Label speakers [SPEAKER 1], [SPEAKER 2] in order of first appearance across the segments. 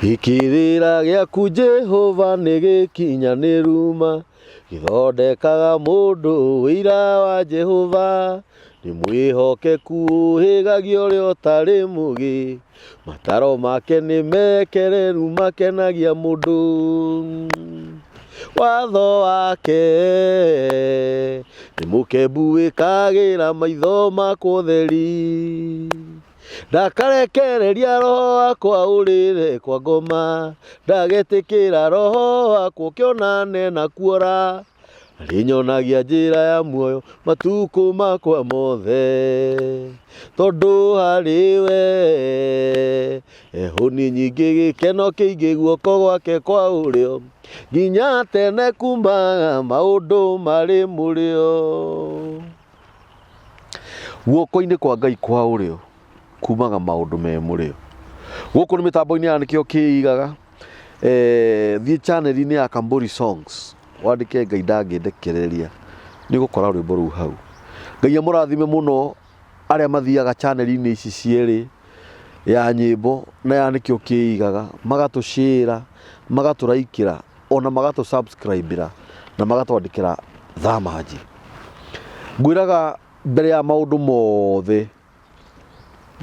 [SPEAKER 1] Gĩkĩrĩra gĩaku Jehova nĩ gĩkinyanĩru ma, gĩthondekaga mũndũ ũira wa Jehova. Nĩ mwĩhokeku ũhĩgagia ũrĩa ũtarĩ mũgĩ, mataro make nĩ mekereru makenagia mũndũ. Watho wake nĩ mũkembu wĩkagĩra maitho makwa ũtheri. Ndakarekereria roho wakwa ũrĩre kwa ngoma, ndagetĩkĩra roho wakwa ũkĩonane na kuora. Arĩnyonagia njĩra ya muoyo matukũ makwa mothe, tondũ harĩ we hũni nyingĩ gĩkeno kĩingĩ guoko gwake kwa ũrĩo, nginya tene kuma maũndũ marĩ mũrĩo. Guoko-inĩ kwa Ngai kwa ũrĩo kumaga maũndũ me mũrĩo. Gũkũ nĩ mĩtambo-inĩ ya nĩkĩo kĩigaga. Thiĩ channel-inĩ ya Kamburi Songs wandĩke Ngai ndangĩndekereria nĩ ũgũkora rwĩmbo rũu hau. Ngai amũrathime mũno arĩa mathiaga channel-inĩ ici cierĩ ya nyĩmbo na ya nĩkĩo kĩigaga, magatũcĩra, magatũraikĩra ona magatũ subscribe ĩra na magatwandĩkĩra thamanji. Ngwĩraga mbere ya maũndũ mothe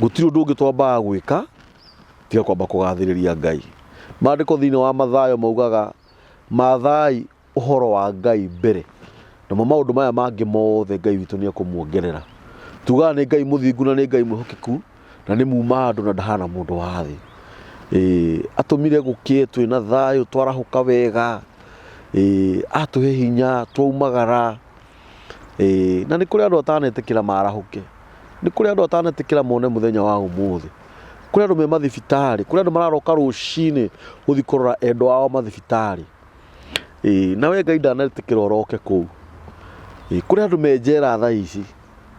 [SPEAKER 1] gũtirĩ ũndũ ũngĩ twambaga gwĩka tiga kwamba kũgathĩrĩria Ngai. Maandĩko thĩinĩ wa Mathayo maugaga mathai ũhoro wa Ngai mbere namo maũndũ maya mangĩ mothe Ngai witũ nĩ ekũmuongerera. Tugaga nĩ Ngai mũthingu na nĩ Ngai mwĩhokeku na nĩ muma andũ na ndahana mũndũ wa thĩ. Ĩĩ atũmire gũkĩe twĩna thayũ twarahũka wega, ĩĩ atũhe hinya twaumagara, ĩĩ na nĩ kũrĩ andũ atanetĩkĩra marahũke, nĩ kũrĩ andũ atanetĩkĩra mone mũthenya wa ũmũthĩ, kũrĩ andũ me mathibitarĩ, kũrĩ andũ mararoka rũcinĩ gũthiĩ kũrora endwa ao mathibitarĩ, ĩĩ na we Ngai ndanetĩkĩra ũroke kũu. Ĩĩ kũrĩ andũ me njera thaa ici.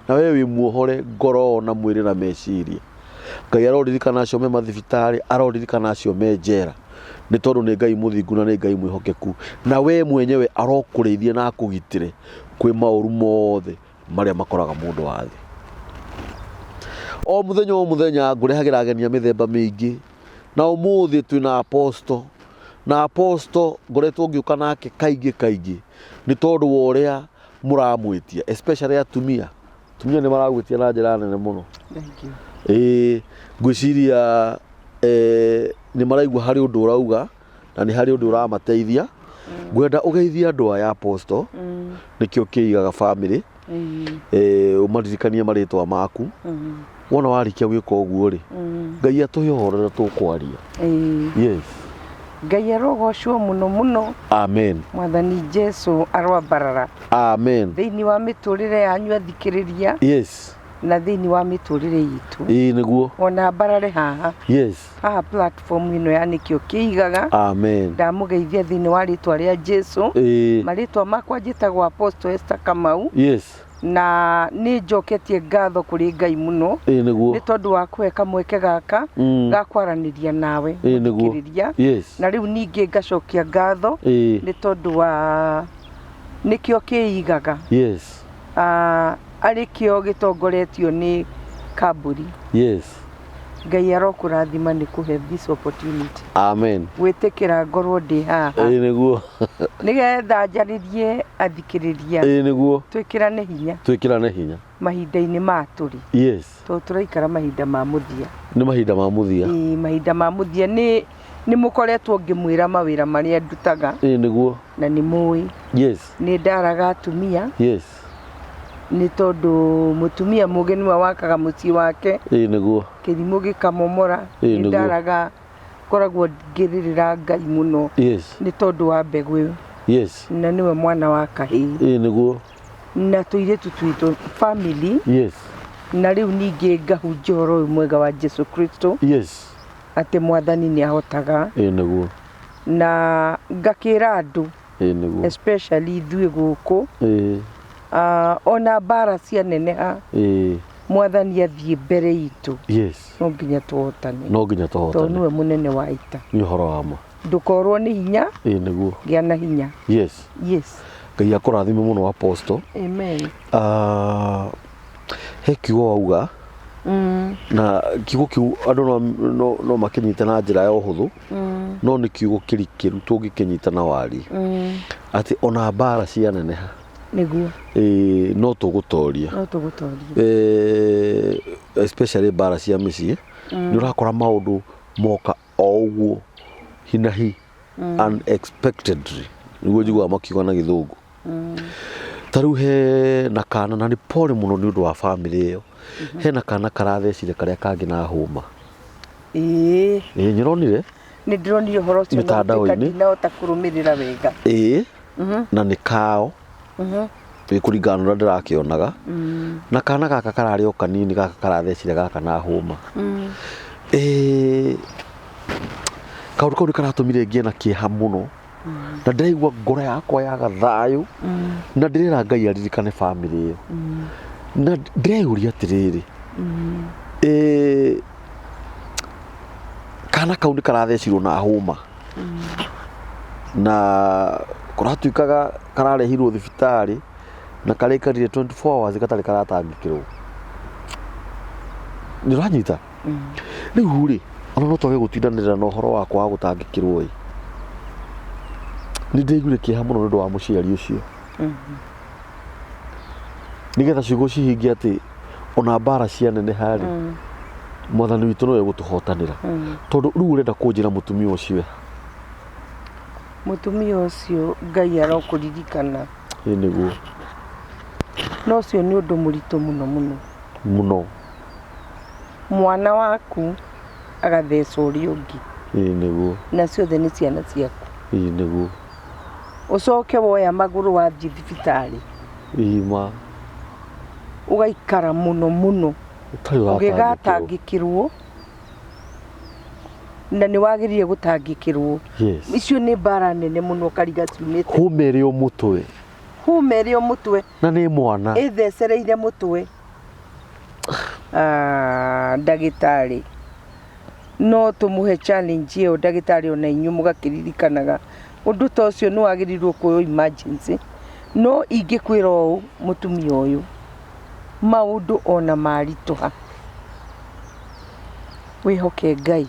[SPEAKER 1] Na we wĩ muohore ngoro na mwĩrĩ na meciria. Ngai aroririkana acio me mathibitarĩ, aroririkana acio me njera, nĩ tondũ nĩ Ngai mũthingu na nĩ Ngai mwĩhokeku. Na we mwenyewe arokũrĩithia na akũgitĩre kwĩ maũru mothe marĩa makoraga mũndũ wa thĩ. O mũthenya o mũthenya ngũrehagĩra ageni a mĩthemba mĩingĩ, na ũmũthĩ twĩna apostle, na apostle ngoretwo ngĩũka nake kaingĩ kaingĩ, nĩ tondũ wa ũrĩa mũramwĩtia especially atumia atumia nĩ maragwĩtia na njĩra nene mũno.
[SPEAKER 2] Thank you.
[SPEAKER 1] Ĩĩ ngwĩciria nĩ maraigua harĩ ũndũ ũrauga na nĩ harĩ ũndũ ũramateithia. Ngwenda ũgeithie andũ aya apostle, nĩkĩo kĩigaga family, ũmaririkanie marĩtwa maku. Wona warĩkia gwĩka ũguo rĩ, Ngai atũhe ũhoro ũrĩa tũkwaria. Yes.
[SPEAKER 2] Ngai arogocwo mũno mũno.
[SPEAKER 1] Amen.
[SPEAKER 2] Mwathani Jesu aroambarara.
[SPEAKER 1] Amen.
[SPEAKER 2] Thĩinĩ wa mĩtũrĩre yanyu athikĩrĩria.
[SPEAKER 1] Yes.
[SPEAKER 2] Na thĩinĩ wa mĩtũrĩre itũ.
[SPEAKER 1] Ĩĩ nĩguo.
[SPEAKER 2] Ona ambarare haha.
[SPEAKER 1] Yes.
[SPEAKER 2] Haha platform ĩno ya nĩkĩo kĩigaga.
[SPEAKER 1] Amen.
[SPEAKER 2] Ndamũgeithia thĩinĩ wa rĩtwa rĩa Jesu.
[SPEAKER 1] Ĩĩ.
[SPEAKER 2] Marĩtwa makwa njĩtagwo Apostle Esther Kamau.
[SPEAKER 1] Yes.
[SPEAKER 2] Na nĩ njoketie ngatho kũrĩ Ngai mũno.
[SPEAKER 1] Ĩĩ nĩguo.
[SPEAKER 2] Nĩ tondũ wa kũhe kamweke gaka ga kwaranĩria nawe.
[SPEAKER 1] Ĩĩ nĩguo.
[SPEAKER 2] Mũthikĩrĩria.
[SPEAKER 1] Yes.
[SPEAKER 2] Na rĩu ningĩ ngacokia ngatho.
[SPEAKER 1] Ĩĩ.
[SPEAKER 2] Nĩ tondũ wa nĩkĩo kĩigaga.
[SPEAKER 1] Yes.
[SPEAKER 2] Arĩ kĩo gĩtongoretio nĩ Kambũri.
[SPEAKER 1] Yes.
[SPEAKER 2] Ngai arokũrathima nĩ kũhe this opportunity.
[SPEAKER 1] Amen.
[SPEAKER 2] Gwĩtĩkĩra ngorwo ndĩ haha.
[SPEAKER 1] Ĩĩ nĩguo.
[SPEAKER 2] Nĩgetha njarĩrie athikĩrĩria.
[SPEAKER 1] Ĩĩ nĩguo.
[SPEAKER 2] Twĩkĩrane hinya.
[SPEAKER 1] Twĩkĩrane hinya.
[SPEAKER 2] Mahinda-inĩ maya tũrĩ.
[SPEAKER 1] Yes.
[SPEAKER 2] Tondũ tũraikara mahinda ma mũthia.
[SPEAKER 1] Nĩ mahinda ma mũthia.
[SPEAKER 2] Ĩĩ mahinda ma mũthia. Nĩ nĩ mũkoretwo ngĩmwĩra mawĩra marĩa ndutaga.
[SPEAKER 1] Ĩĩ nĩguo.
[SPEAKER 2] Na nĩ mũĩ.
[SPEAKER 1] Yes.
[SPEAKER 2] Nĩ ndaraga atumia.
[SPEAKER 1] Yes.
[SPEAKER 2] Nĩ tondũ mũtumia mũgĩ nĩwe wakaga mũciĩ wake.
[SPEAKER 1] Ĩĩ nĩguo.
[SPEAKER 2] Kĩrimũ gĩkamomora.
[SPEAKER 1] Ĩĩ
[SPEAKER 2] Nĩ
[SPEAKER 1] nĩguo.
[SPEAKER 2] ndaraga ngoragwo ngĩrĩrĩra Ngai mũno.
[SPEAKER 1] Yes.
[SPEAKER 2] Nĩ tondũ wa mbegũ ĩyo.
[SPEAKER 1] Yes.
[SPEAKER 2] Na nĩwe mwana wa kahĩĩ.
[SPEAKER 1] Ĩĩ nĩguo.
[SPEAKER 2] Na tũirĩtu twitũ family.
[SPEAKER 1] Yes.
[SPEAKER 2] Na rĩu ningĩ ngahunjia ũhoro ũyũ mwega wa Jesu Kristo.
[SPEAKER 1] Yes.
[SPEAKER 2] Atĩ mwathani nĩ ahotaga.
[SPEAKER 1] Ĩĩ nĩguo.
[SPEAKER 2] Na ngakĩra andũ.
[SPEAKER 1] Ĩĩ nĩguo.
[SPEAKER 2] Especially ithuĩ gũkũ.
[SPEAKER 1] Ĩĩ.
[SPEAKER 2] Ona mbara cianeneha.
[SPEAKER 1] Ĩĩ.
[SPEAKER 2] Mwathani athiĩ mbere itũ.
[SPEAKER 1] Yes.
[SPEAKER 2] No nginya tũhotane.
[SPEAKER 1] No nginya tũhotane.
[SPEAKER 2] Tondũ nĩwe mũnene wa ita.
[SPEAKER 1] Nĩ ũhoro wa ma.
[SPEAKER 2] Ndũkorwo nĩ hinya.
[SPEAKER 1] Ĩĩ nĩguo.
[SPEAKER 2] Gĩa na hinya.
[SPEAKER 1] Yes.
[SPEAKER 2] Yes.
[SPEAKER 1] Ngai akũrathime mũno Apostle.
[SPEAKER 2] Amen.
[SPEAKER 1] He kiugo wauga Na kiugo kĩu andũ no makĩnyite na njĩra ya ũhũthũ, no nĩ kiugo kĩrikĩru tũngĩkĩnyita na wariĩ, atĩ ona mbara cianeneha,
[SPEAKER 2] Nĩguo.
[SPEAKER 1] No tũgũtoria.
[SPEAKER 2] No tũgũtoria.
[SPEAKER 1] Especially mbara cia mĩciĩ, nĩ ũrakora maũndũ moka o ũguo hinahi, unexpectedly, nĩguo njiguaga makiuga na Gĩthũngũ. Ta rĩu he na kana, na nĩ pole mũno nĩ ũndũ wa bamĩrĩ ĩyo, hena kana karathecire karĩa kangĩ na hũma.
[SPEAKER 2] Ĩĩ.
[SPEAKER 1] Ĩĩ, nyĩronire.
[SPEAKER 2] Nĩ ndĩronire ũhoro ũcio na gũtuĩka
[SPEAKER 1] mĩtandao-inĩ.
[SPEAKER 2] Ndinahota kũrũmĩrĩra wega.
[SPEAKER 1] Ĩĩ, na nĩ kao ĩ kũringana na ũrĩa ndĩrakĩonaga, na kana gaka kararĩ o kanini, gaka karathecire gaka na hũma. Ĩĩ, kaũndũ kau nĩ karatũmire ngĩe na kĩeha mũno, na ndĩraigua ngoro yakwa yaga thayũ, na ndĩrera Ngai aririkane bamĩrĩ ĩyo, na ndĩreyũria atĩrĩrĩ, kana kau nĩ karathecirwo na hũma, na kũratuĩkaga kararehirwo thibitarĩ na karĩkarire 24 hours gatarĩ karatangĩkĩrwo. Nĩ ũranyita? Rĩu rĩ, ona no twage gũtindanĩrĩra na ũhoro wa kwaga gũtangĩkĩrwo ĩ, nĩ ndĩraiguire kĩeha mũno nĩ ũndũ wa mũciari ũcio, nĩgetha ciugo cihinge atĩ ona mbara cianeneha rĩ, Mwathani witũ nowe gũtũhotanĩra. Tondũ rĩu ũrenda kũnjĩra mũtumia ũcio?
[SPEAKER 2] Mũtumia ũcio, Ngai arokũririkana.
[SPEAKER 1] Ĩ nĩguo.
[SPEAKER 2] No ũcio nĩ ũndũ mũritũ mũno mũno.
[SPEAKER 1] Mũno.
[SPEAKER 2] Mwana waku agatheca ũrĩa ũngĩ.
[SPEAKER 1] Ĩ nĩguo.
[SPEAKER 2] Na ciothe nĩ ciana ciaku.
[SPEAKER 1] Ĩ nĩguo.
[SPEAKER 2] Ũcoke woya magũrũ wathiĩ thibitarĩ.
[SPEAKER 1] Ĩ ma.
[SPEAKER 2] Ũgaikara mũno mũno.
[SPEAKER 1] Ũtarĩ ũratangĩkĩrwo.
[SPEAKER 2] Ũgĩgatangĩkĩrwo, na nĩ wagĩrĩire gũtangĩkĩrwo. Icio nĩ mbara nene mũno kariga ciumĩte.
[SPEAKER 1] Hũma ĩrĩ o mũtwe.
[SPEAKER 2] Hũma ĩrĩ o mũtwe.
[SPEAKER 1] Na nĩ mwana.
[SPEAKER 2] Ĩthecereire mũtwe. Ah, ndagĩtarĩ, no tũmũhe challenge ĩyo ndagĩtarĩ, ona inyuĩ mũgakĩririkanaga ũndũ ta ũcio nĩ wagĩrĩirwo kuoywo emergency. No ingĩkwĩra ũũ, mũtumia ũyũ, maũndũ ona maritũha, wĩhoke Ngai.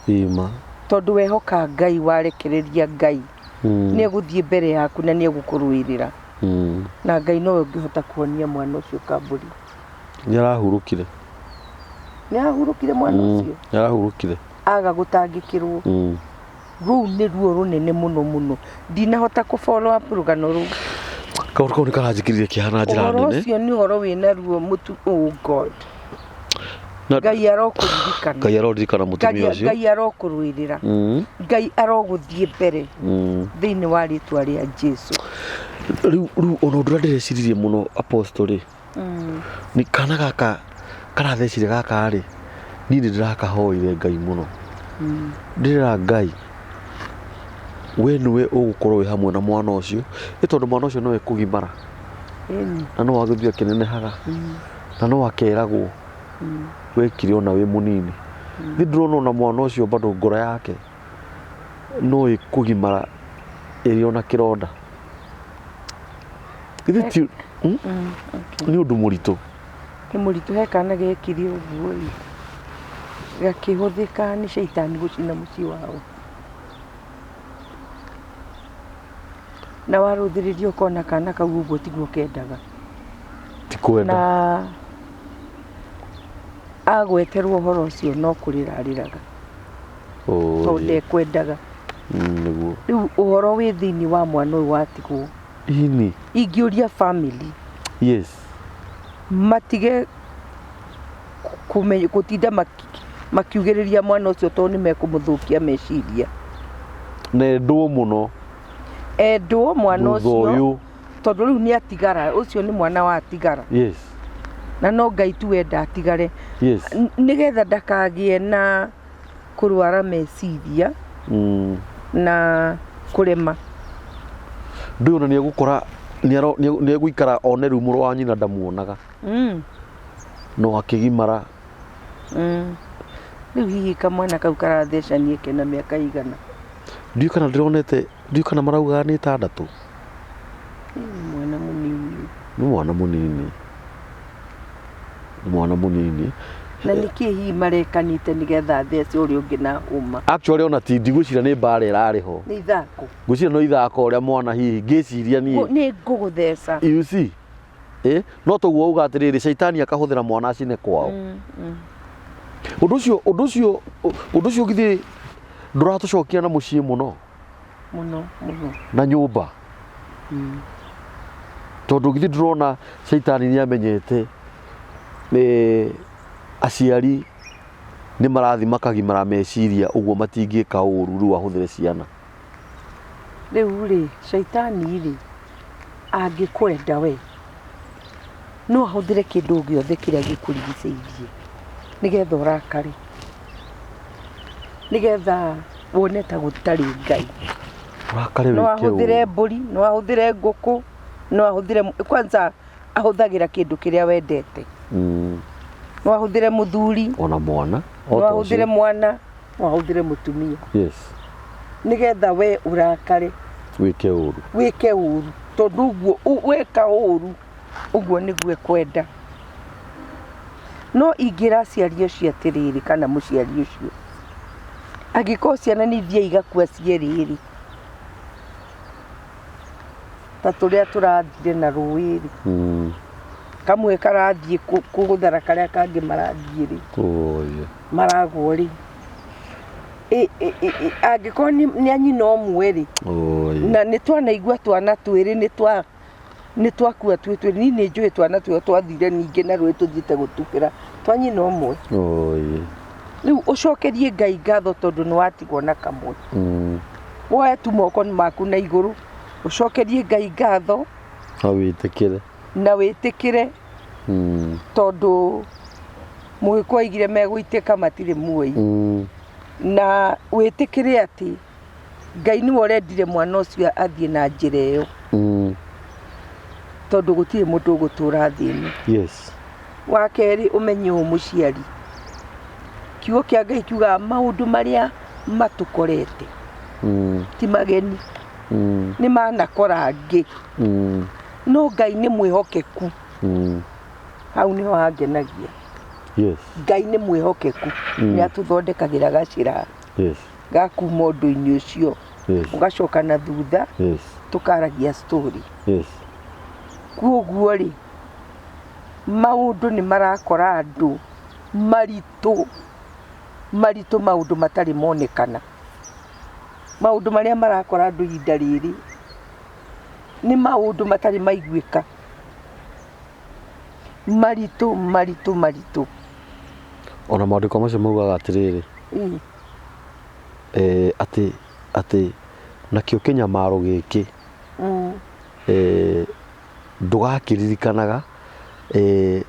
[SPEAKER 1] Ĩ ma.
[SPEAKER 2] Tondũ wehoka Ngai, warekereria Ngai, nĩ egũthiĩ mbere yaku na nĩ egũkũrũĩrĩra. Na Ngai nowe ũngĩhota kũhonia mwana ũcio, Kambũri.
[SPEAKER 1] Nĩ arahurũkire.
[SPEAKER 2] Nĩ ahurũkire mwana ũcio?
[SPEAKER 1] Nĩ arahurũkire.
[SPEAKER 2] Aga gũtangĩkĩrwo. Rũu nĩ ruo rũnene mũno mũno, ndinahota kũ follow up rũgano rũu.
[SPEAKER 1] Kaũndũ kau nĩ karanjĩkĩrire kĩeha na njĩra
[SPEAKER 2] Ũhoro
[SPEAKER 1] nene.
[SPEAKER 2] ũcio nĩ ũhoro wĩna ruo mũtu. Oh God.
[SPEAKER 1] Na
[SPEAKER 2] Ngai arokũririkana.
[SPEAKER 1] Ngai aroririkana mũtumia
[SPEAKER 2] Ngai
[SPEAKER 1] ũcio.
[SPEAKER 2] Ngai arokũrũĩrĩra. Ngai arogũthiĩ mbere thĩinĩ wa rĩtwa rĩa Jesu.
[SPEAKER 1] Rĩu ona ũndũ ũrĩa ndĩreciririe mũno, apostle rĩ, nĩ kana gaka karathecire gaka rĩ, niĩ nĩ ndĩrakahoire Ngai mũno. Ndĩrera Ngai, we nĩwe ũgũkorwo wĩ hamwe na mwana ũcio, ĩ tondũ mwana ũcio nowe kũgimara, na no agĩthiĩ akĩnenehaga, na no akeragwo wekire ona wĩ mũnini. Nĩ ndĩrona ona mwana ũcio bado ngoro yake no ĩkũgimara ĩrĩ ona kĩronda. Githĩ ti Nĩ ũndũ mũritũ.
[SPEAKER 2] Nĩ mũritũ. He kana gekire ũguo ĩ, gakĩhũthĩka nĩ caitani gũcina mũciĩ wao, na warũthĩrĩria ũkona kana kau ũguo tiguo kendaga.
[SPEAKER 1] Ti kwenda.
[SPEAKER 2] Na agweterwo ũhoro ũcio no kũrĩra arĩraga, tondũ ndekwendaga.
[SPEAKER 1] Nĩguo.
[SPEAKER 2] Rĩu ũhoro wĩ thĩinĩ wa mwana ũyũ watigwo,
[SPEAKER 1] Ini.
[SPEAKER 2] Ingĩũria family matige gũtinda makiugĩrĩria mwana ũcio, tondũ nĩ mekũmũthũkia meciria.
[SPEAKER 1] Na endwo mũno.
[SPEAKER 2] Endwo mwana
[SPEAKER 1] thutha
[SPEAKER 2] ũcio
[SPEAKER 1] ũyũ.
[SPEAKER 2] Tondũ rĩu nĩ atigara, ũcio nĩ mwana wa atigara, na no Ngai tu wenda atigare, nĩgetha ndakagĩe na kũrwara meciria na kũrema.
[SPEAKER 1] Ndũĩ ona nĩ egũkora nĩ egũikara one rĩu mũrũ wa nyina ndamuonaga, no akĩgimara.
[SPEAKER 2] Rĩu hihi kamwana kau karathecanie kena mĩaka igana?
[SPEAKER 1] Ndiũĩ kana ndĩronete, ndiũĩ kana maraugaga nĩ 6.
[SPEAKER 2] Nĩ mwana mũnini.
[SPEAKER 1] Nĩ mwana mũnini. Nĩ mwana mũnini.
[SPEAKER 2] Na nĩkĩ hihi marekanĩte nĩgetha thece ũrĩa ũngĩ na hũma?
[SPEAKER 1] Actually ona ti ndigwĩciria nĩ mbara ĩrarĩ ho.
[SPEAKER 2] Nĩ ithako.
[SPEAKER 1] Ngwĩciria no ithako ũrĩa mwana hihi ngĩciria niĩ.
[SPEAKER 2] Nĩ ngũgũtheca.
[SPEAKER 1] You see? Eh, no toguo uga atĩrĩrĩ caitani akahũthĩra mwana acine kwao. Ũndũ ũcio ũndũ ũcio ũndũ ũcio githĩ ndũratũcokia na mũciĩ mũno
[SPEAKER 2] Mũno mũno.
[SPEAKER 1] Na nyũmba tondũ githĩ ndũrona caitani nĩ amenyete eh, aciari nĩ marathiĩ makagimara meciria ũguo matingĩka ũru rĩu ahũthĩre ciana.
[SPEAKER 2] Rĩu rĩ, caitani rĩ, angĩkwenda we, no ahũthĩre kĩndũ o gĩothe kĩrĩa gĩkũrigicĩirie nĩgetha ũrakare, nĩgetha wone ta gũtarĩ Ngai.
[SPEAKER 1] Ũrakare
[SPEAKER 2] No
[SPEAKER 1] wĩke
[SPEAKER 2] ahũthĩre
[SPEAKER 1] ũru.
[SPEAKER 2] Mbũri, no ahũthĩre ngũkũ, no ahũthĩre, kwanza ahũthagĩra kĩndũ kĩrĩa wendete. No ahũthĩre mũthuri,
[SPEAKER 1] Ona mwana o
[SPEAKER 2] no
[SPEAKER 1] ta
[SPEAKER 2] ahũthĩre
[SPEAKER 1] ũcio.
[SPEAKER 2] Mwana, no ahũthĩre mũtumia nĩgetha we ũrakare,
[SPEAKER 1] wĩke ũru.
[SPEAKER 2] Wĩke ũru tondũ ũguo weka ũru ũguo nĩguo ekwenda. No ingĩra aciari acio atĩrĩrĩ, kana mũciari ũcio, angĩkorwo ciana nĩ ithiaga igakua cierĩ rĩ, ta tũrĩa tũrathire na rũĩ rĩ, kamwe karathiĩ kũgũthara karĩa kangĩ marathiĩ rĩ,
[SPEAKER 1] Oye.
[SPEAKER 2] Maragwo rĩ, angĩkorwo nĩ a nyina ũmwe rĩ,
[SPEAKER 1] Oye.
[SPEAKER 2] Na nĩ twanaigua twana twĩrĩ nĩ twakua twĩ twĩrĩ. Niĩ nĩ njũĩ twana twĩo twathire ningĩ na rũĩ tũthiĩte gũtubĩra twa nyina ũmwe.
[SPEAKER 1] Oye.
[SPEAKER 2] Rĩu ũcokerie Ngai ngatho tondũ nĩ watigwo na kamwe. Woe tu moko maku na igũrũ ũcokerie Ngai ngatho.
[SPEAKER 1] Na wĩtĩkĩre.
[SPEAKER 2] Na wĩtĩkĩre tondũ mũgĩkũyũ oigire megũitĩka matirĩ muoyi. Na wĩtĩkĩre atĩ Ngai nĩwe ũrendire mwana ũcio athiĩ na njĩra ĩyo tondũ gũtirĩ mũndũ ũgũtũra thĩ ĩno. Wa kerĩ, ũmenye ũũ mũciari, kiugo kĩa Ngai kiugaga maũndũ marĩa matũkorete ti mageni, nĩ manakora angĩ, no Ngai nĩ mwĩhokeku. Hau nĩho hangenagia. Ngai nĩ mwĩhokeku, nĩ atũthondekagĩra gacĩra ga kuma ũndũ-inĩ ũcio, ũgacoka na thutha tũkaragia story. Koguo rĩ, maũndũ nĩ marakora andũ maritũ maritũ, maũndũ matarĩ monekana. Maũndũ marĩa marakora andũ ihinda rĩrĩ nĩ maũndũ matarĩ maiguĩka, maritũ maritũ maritũ.
[SPEAKER 1] Ona maandĩko macio maugaga atĩrĩrĩ, atĩ nakĩo kĩnyamaro gĩkĩ ndũgakĩririkanaga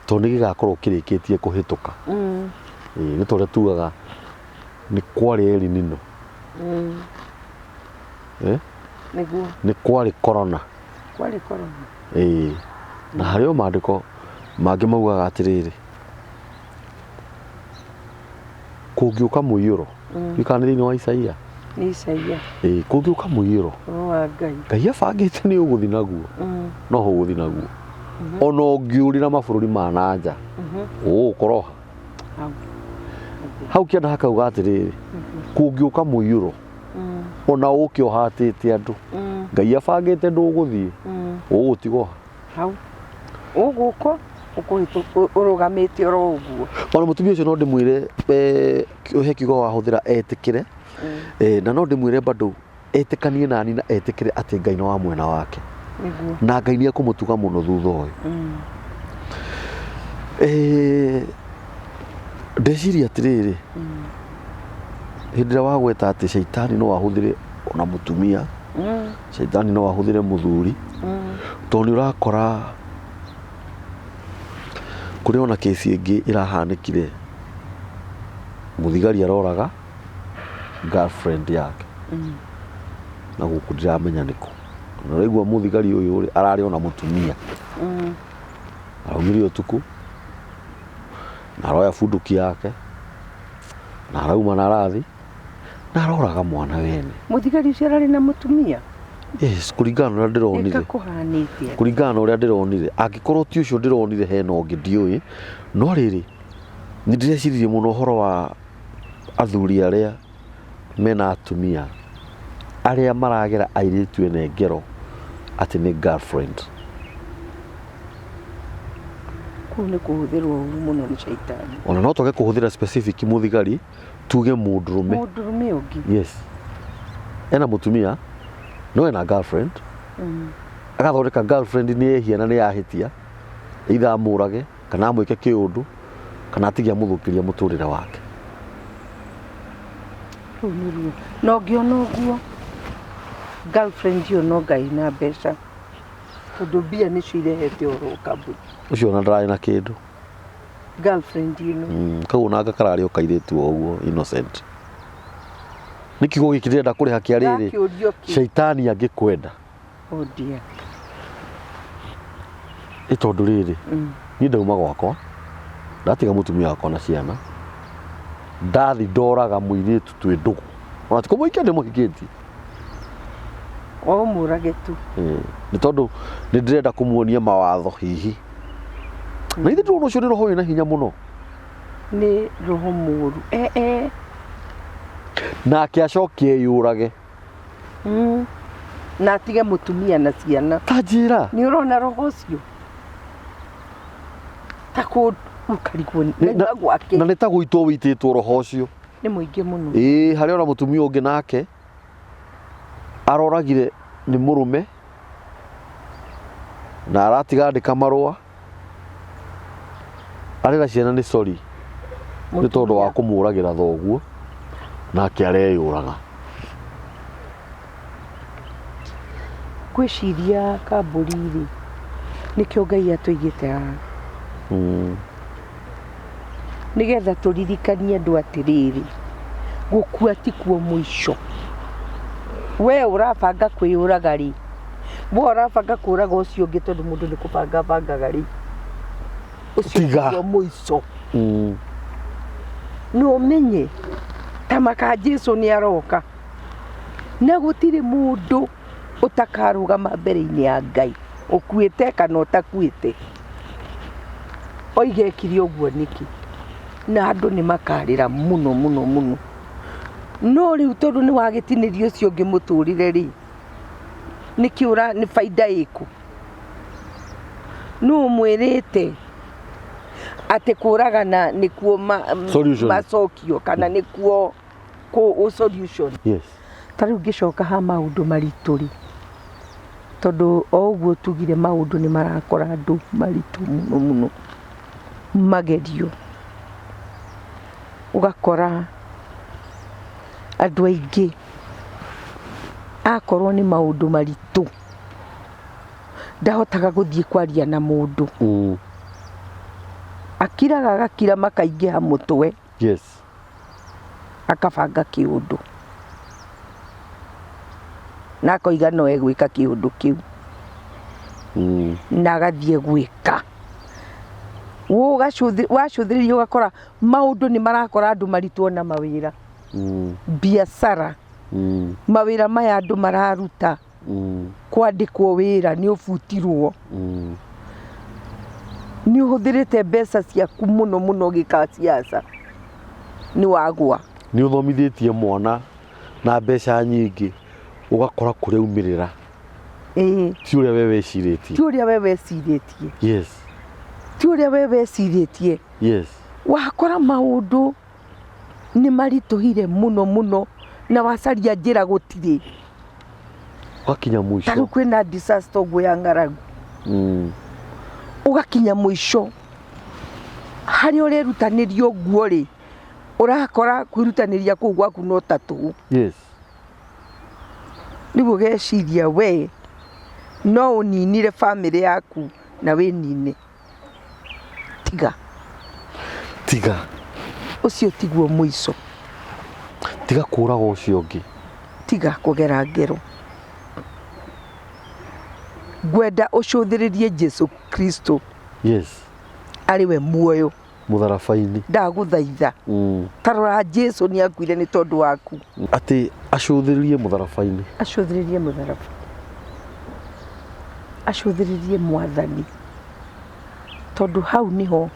[SPEAKER 1] tondũ nĩ gĩgakorwo kĩrĩkĩtie kũhĩtũka. Nĩ ta ũrĩa tugaga nĩ kwarĩ El Nino. Eh?
[SPEAKER 2] Nĩguo.
[SPEAKER 1] Nĩ kwarĩ corona.
[SPEAKER 2] Kwarĩ corona.
[SPEAKER 1] Ĩĩ. Na harĩ o maandĩko mangĩ maugaga atĩrĩrĩ, kũngĩũka mũiyũro, ndiũĩ kana nĩ thĩinĩ wa Isaia.
[SPEAKER 2] Nĩ Isaia.
[SPEAKER 1] Ĩĩ, kũngĩũka mũiyũro,
[SPEAKER 2] Ũhoro wa Ngai.
[SPEAKER 1] Ngai abangĩte nĩ ũgũthiĩ naguo, no ũgũthiĩ naguo. Ona ũngĩũrĩra mabũrũri ma na nja, ũgũkorwo ha?
[SPEAKER 2] Hau.
[SPEAKER 1] Hau kĩanda hakauga atĩrĩrĩ, kũngĩũka mũiyũro, ona ũke ũhatĩte andũ, Ngai abangĩte ndũgũthiĩ, ũgũtigwo ha?
[SPEAKER 2] Hau. Ũgũka ũrũgamĩte oro ũguo.
[SPEAKER 1] Ona mũtumia ũcio no ndĩmwĩre he kiugo wahũthĩra etĩkĩre, na no ndĩmwĩre bado etĩkanie nani na etĩkĩre atĩ Ngai nĩ wa mwena wake.
[SPEAKER 2] Nĩguo.
[SPEAKER 1] Na Ngai nĩ ekũmũtuga mũno thutha ũyũ. Ndeciria atĩrĩrĩ, hĩndĩ ĩrĩa wagweta atĩ caitani no ahũthĩre ona mũtumia, caitani no ahũthĩre mũthuri, tondũ nĩ ũrakora kũrĩ ona kĩci ĩngĩ ĩrahanĩkire, mũthigari aroraga girlfriend yake na gũkũ ndiramenya nĩkũ, na ũraigua mũthigari ũyũ rĩ ararĩ ona mũtumia, araumire ũtukũ na aroya bunduki yake na arauma na arathi na aroraga mwana wene.
[SPEAKER 2] Mũthigari ũcio ararĩ na mũtumia?
[SPEAKER 1] Yes, kũringana na ũrĩa ndĩronire.
[SPEAKER 2] Ĩka kũhanĩte atĩa?
[SPEAKER 1] Kũringana na ũrĩa ndĩronire, angĩkorwo ti ũcio ndĩronire hena ũngĩ ndiũĩ, no rĩrĩ, nĩ ndĩreciririe mũno ũhoro wa athuri arĩa mena atumia arĩa maragera airĩtu ene ngero atĩ nĩ girlfriend.
[SPEAKER 2] Kũu nĩ kũhũthĩrwo ũru mũno nĩ caitani.
[SPEAKER 1] Ona no twage kũhũthĩra specific mũthigari, tuge mũndũrũme.
[SPEAKER 2] Mũndũrũme ũngĩ.
[SPEAKER 1] Yes. Ena mũtumia, no ena girlfriend. Agathondeka girlfriend nĩ ehia na nĩ ahĩtia, either amũrage kana amwĩke kĩũndũ kana atige amũthũkĩria mũtũrĩre wake.
[SPEAKER 2] Rũu nĩ ruo. Na ũngĩona ũguo girlfriend ĩyo no Ngai na mbeca tondũ mbia nĩcio irehete ũhoro kambuni.
[SPEAKER 1] Ũcio ona ndararĩ na kĩndũ.
[SPEAKER 2] Girlfriend ĩno.
[SPEAKER 1] Kau ona anga kararĩ o kairĩtu o ũguo innocent. Nĩ kiugo gĩkĩ ndĩrenda kũrĩha kĩa rĩrĩ.
[SPEAKER 2] Ndakĩũrio kĩ?
[SPEAKER 1] Shaitani angĩkwenda.
[SPEAKER 2] Oh dear.
[SPEAKER 1] Ĩ tondũ rĩrĩ, niĩ ndauma gwakwa, ndatiga mũtumia wakwa na ciana, ndathi ndoraga mũirĩtu twĩ ndũgũ. Ona ti kũmũhikia ndĩmũhikĩtie.
[SPEAKER 2] O ũmũrage tu.
[SPEAKER 1] Nĩ tondũ nĩ ndĩrenda kũmuonia mawatho hihi. Na ithe ndĩrona ũcio nĩ roho wĩna hinya mũno.
[SPEAKER 2] Nĩ roho mũru. Eh eh.
[SPEAKER 1] Nake acoke eyũrage.
[SPEAKER 2] Na atige mũtumia na ciana.
[SPEAKER 1] Ta njĩra.
[SPEAKER 2] Nĩ ũrona roho ũcio? Ta kũ ũkarigwo
[SPEAKER 1] Na-
[SPEAKER 2] gwake.
[SPEAKER 1] Na nĩ ta gũitwo wĩitĩtwo roho ũcio.
[SPEAKER 2] Nĩ mũingĩ mũno.
[SPEAKER 1] Ĩĩ harĩ ona mũtumia ũngĩ nake aroragire nĩ mũrũme na aratiga andĩka marũa arera ciana nĩ sorry nĩ tondũ wa kũmũragĩra thoguo nake areyũraga.
[SPEAKER 2] Ngwĩciria kambũri rĩ, nĩkĩo Ngai atũigĩte haha. Nĩgetha tũririkanie andũ atĩrĩrĩ, gũkua tikuo mũico. We ũrabanga kwĩyũraga rĩ, we ũrabanga kũraga ũcio ũngĩ tondũ mũndũ nĩ kũbanga abangaga rĩ, ũcio
[SPEAKER 1] Tiga.
[SPEAKER 2] tiguo mũico. Na ũmenye ta maka Jesu nĩ aroka na gũtirĩ mũndũ ũtakarũgama mbere-inĩ ya Ngai ũkuĩte kana ũtakuĩte oige ekire ũguo nĩkĩ, na andũ nĩ makarĩra mũno mũno mũno. No rĩu tondũ nĩ wagĩtinĩria ũcio ũngĩ mũtũrĩre rĩ, nĩkĩ ũra nĩ baida ĩkũ? Nũ ũmwĩrĩte atĩ kũragana nĩkuo
[SPEAKER 1] Solution.
[SPEAKER 2] macokio kana nĩkuo solution?
[SPEAKER 1] Yes.
[SPEAKER 2] Ta rĩu ngĩcoka ha maũndũ maritũ rĩ, tondũ o ũguo tugire maũndũ nĩ marakora andũ maritũ mũno mũno, magerio, ũgakora andũ aingĩ akorwo nĩ maũndũ maritũ ndahotaga gũthiĩ kwaria na mũndũ. Akiraga agakira makaingĩha mũtwe.
[SPEAKER 1] Yes.
[SPEAKER 2] Akabanga kĩũndũ na akoiga no egwĩka kĩũndũ kĩu. Na agathiĩ gwĩka. Wacũthĩrĩria ũgakora maũndũ nĩ marakora andũ maritũ ona mawĩra. Biacara. Mawĩra maya andũ mararuta. Kwandĩkwo wĩra nĩ ũbutirwo. Nĩ ũhũthĩrĩte mbeca ciaku mũno mũno ũgĩka siasa. Nĩ wagwa.
[SPEAKER 1] Nĩ ũthomithĩtie mwana na mbeca nyingĩ ũgakora kũrĩa umĩrĩra. Ti ũrĩa we wecirĩtie.
[SPEAKER 2] Ti ũrĩa we wecirĩtie.
[SPEAKER 1] Yes.
[SPEAKER 2] Ti ũrĩa we wecirĩtie.
[SPEAKER 1] Yes.
[SPEAKER 2] Wakora maũndũ nĩ maritũhire mũno mũno na wacaria njĩra gũtirĩ.
[SPEAKER 1] Ũgakinya mũico.
[SPEAKER 2] Ta rĩu kwĩna disaster ũguo ya ng'aragu. Ũgakinya mũico. Harĩa ũrerutanĩria ũguo rĩ, ũrakora kwĩrutanĩria kũu gwaku no ta tũhũ.
[SPEAKER 1] Yes.
[SPEAKER 2] Rĩu ũgeciria we no ũninire bamĩrĩ yaku na wĩnine. Tiga.
[SPEAKER 1] Tiga.
[SPEAKER 2] Ũcio tiguo mũico.
[SPEAKER 1] Tiga kũraga ũcio ũngĩ.
[SPEAKER 2] Tiga kũgera ngero. Ngwenda ũcũthĩrĩrie Jesu Kristo.
[SPEAKER 1] Yes.
[SPEAKER 2] Arĩ we muoyo.
[SPEAKER 1] Mũtharaba-inĩ.
[SPEAKER 2] Ndagũthaitha. Ta rora Jesu nĩ akuire nĩ tondũ waku.
[SPEAKER 1] Atĩ acũthĩrĩrie mũtharaba-inĩ.
[SPEAKER 2] Acũthĩrĩrie mũtharaba. Acũthĩrĩrie Mwathani, tondũ hau nĩho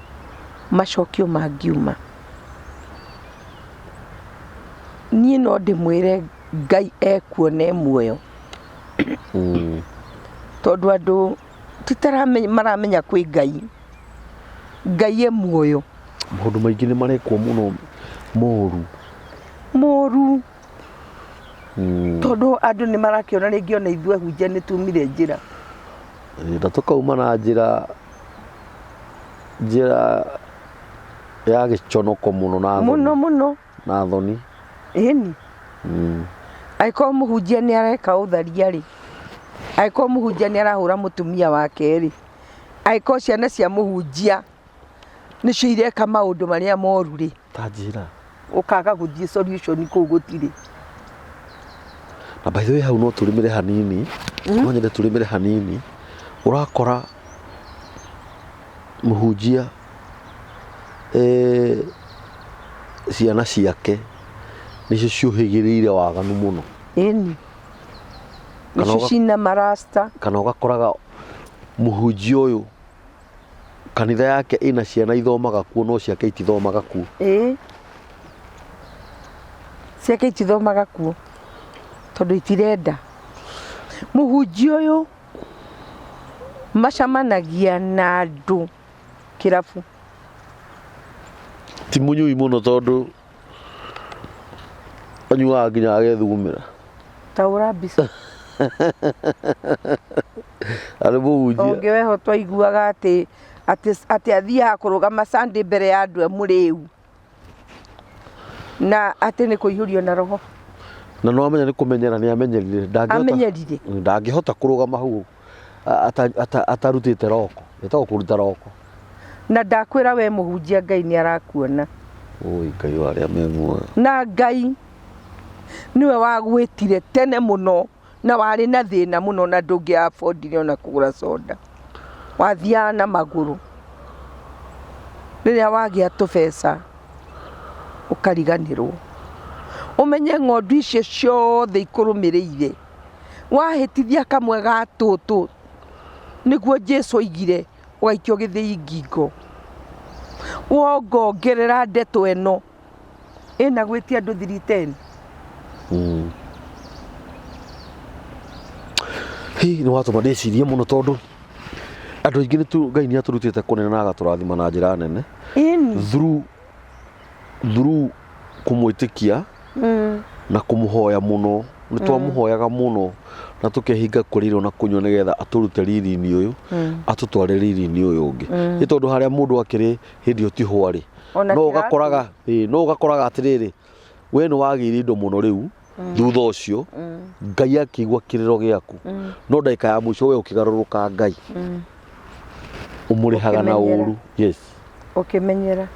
[SPEAKER 2] macokio mangiuma. Niĩ no ndĩmwĩre Ngai ekuo na e muoyo. Tondũ andũ ti ta maramenya kwĩ Ngai. Ngai e muoyo.
[SPEAKER 1] Maũndũ maingĩ nĩ marekwo mũno moru.
[SPEAKER 2] Moru. Tondũ andũ nĩ marakĩona rĩngĩ ona ithuĩ ahunjia nĩ tumire njĩra.
[SPEAKER 1] Na tũkauma na njĩra njĩra ya gĩconoko mũno na thoni.
[SPEAKER 2] Mũno mũno.
[SPEAKER 1] Na thoni.
[SPEAKER 2] Ĩni. Angĩkorwo mũhunjia nĩ areka ũtharia rĩ, angĩkorwo mũhunjia nĩ arahũra mũtumia wake rĩ, angĩkorwo ciana cia mũhunjia nĩcio ireka maũndũ marĩa moru rĩ,
[SPEAKER 1] Ta njĩra.
[SPEAKER 2] Ũkaga gũthiĩ solution kũu gũtirĩ.
[SPEAKER 1] Na by the way hau no tũrĩmĩre hanini, no nyende tũrĩmĩre hanini, ũrakora mũhunjia eh, ciana ciake nĩcio ciũhĩgĩrĩire waganu mũno.
[SPEAKER 2] Ĩni.
[SPEAKER 1] Kana
[SPEAKER 2] Nĩcio cina marasta.
[SPEAKER 1] Kana ũgakoraga mũhunjia ũyũ kanitha yake ĩna ciana ithomaga kuo no ciake itithomaga kuo.
[SPEAKER 2] Ĩĩ. Ciake itithomaga kuo tondũ itirenda. Mũhunjia ũyũ macemanagia na andũ kĩrabu.
[SPEAKER 1] Ti mũnyui mũno tondũ anyuaga nginya agethugumĩra.
[SPEAKER 2] Taũra mbica.
[SPEAKER 1] Arĩ mũhunjia.
[SPEAKER 2] Ũngĩ weho twaiguaga atĩ atĩ atĩ athiaga kũrũgama Sunday mbere ya andũ e mũrĩu. Na atĩ nĩ kũihũrio na roho.
[SPEAKER 1] Na nĩ wamenya nĩ kũmenyera nĩ amenyerire.
[SPEAKER 2] Amenyerire.
[SPEAKER 1] Ndangĩhota kũrũgama hau atarutĩte roko. Ĩtagwo kũruta roko.
[SPEAKER 2] Na ndakwĩra we mũhunjia Ngai nĩ arakuona.
[SPEAKER 1] Oi Ngai wa arĩa me muoyo.
[SPEAKER 2] Na Ngai nĩwe wagwĩtire tene mũno na warĩ na thĩna mũno na ndũngĩ affordire ona kũgũra soda. Wathiaga na magũrũ. Rĩrĩa wagĩa tũbeca ũkariganĩrwo. Ũmenye ng'ondu icio ciothe ikũrũmĩrĩire wahĩtithia kamwe ga tũtũ nĩguo Jesu oigire ũgaikio gĩthĩi ngingo. Wongongerera ndeto ĩno ĩna gwĩtia andũ 310.
[SPEAKER 1] Hihi nĩ watũma ndĩcirie mũno tondũ andũ aingĩ Ngai nĩ atũrutĩte kũnene na agatũrathima na njĩra nene.
[SPEAKER 2] Ĩni.
[SPEAKER 1] Through kũmwĩtĩkia na kũmũhoya mũno. Nĩ twamũhoyaga mũno na tũkehinga kũrĩa irio na kũnyua nĩgetha atũrute riri-inĩ ũyũ atũtware riri-inĩ ũyũ ũngĩ. Nĩ tondũ harĩa mũndũ akĩrĩ hĩndĩ ĩyo ti hwarĩ.
[SPEAKER 2] Ona
[SPEAKER 1] No
[SPEAKER 2] kĩratũ.
[SPEAKER 1] ũgakoraga, ĩĩ, no ũgakoraga atĩrĩrĩ, we nĩ wagĩire indo mũno rĩu thutha ũcio Ngai akĩigua kĩrĩro gĩaku no ndagĩka ya mũico we ũkĩgarũrũka Ngai ũmũrĩhaga na
[SPEAKER 2] Ũkĩmenyera.
[SPEAKER 1] ũru. Yes.
[SPEAKER 2] Ũkĩmenyera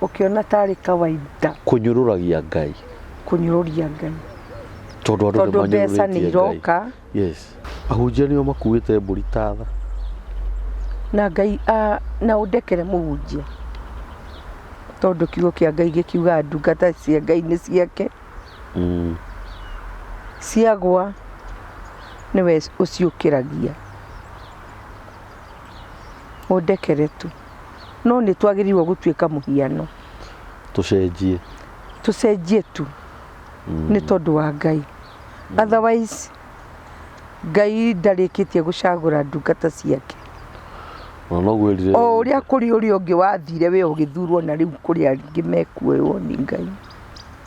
[SPEAKER 2] ũkĩona tarĩ kawaida.
[SPEAKER 1] Kũnyũrũragia Ngai.
[SPEAKER 2] Kũnyũrũria Ngai.
[SPEAKER 1] Tondũ andũ
[SPEAKER 2] Tondũ mbeca nĩ
[SPEAKER 1] nĩmanyũrũrĩtie Ngai.
[SPEAKER 2] iroka.
[SPEAKER 1] Yes. Ahunjia nĩo makuĩte mbũri ta tha.
[SPEAKER 2] Na Ngai na ũndekere mũhunjia. Tondũ kiugo kĩa Ngai gĩkiugaga ndungata cia Ngai nĩ ciake. Ciagwa nĩwe ũciũkĩragia. Ũndekere tu. No nĩ twagĩrĩirwo gũtuĩka mũhiano.
[SPEAKER 1] Tũcenjie.
[SPEAKER 2] Tũcenjie tu. Nĩ tondũ wa Ngai. Otherwise Ngai ndarĩkĩtie gũcagũra ndungata ciake.
[SPEAKER 1] Ona noguo erire.
[SPEAKER 2] O ũrĩa kũrĩ ũrĩa ũngĩ wathire we ũgĩthurwo na rĩu kũrĩ angĩ mekuoywo nĩ Ngai.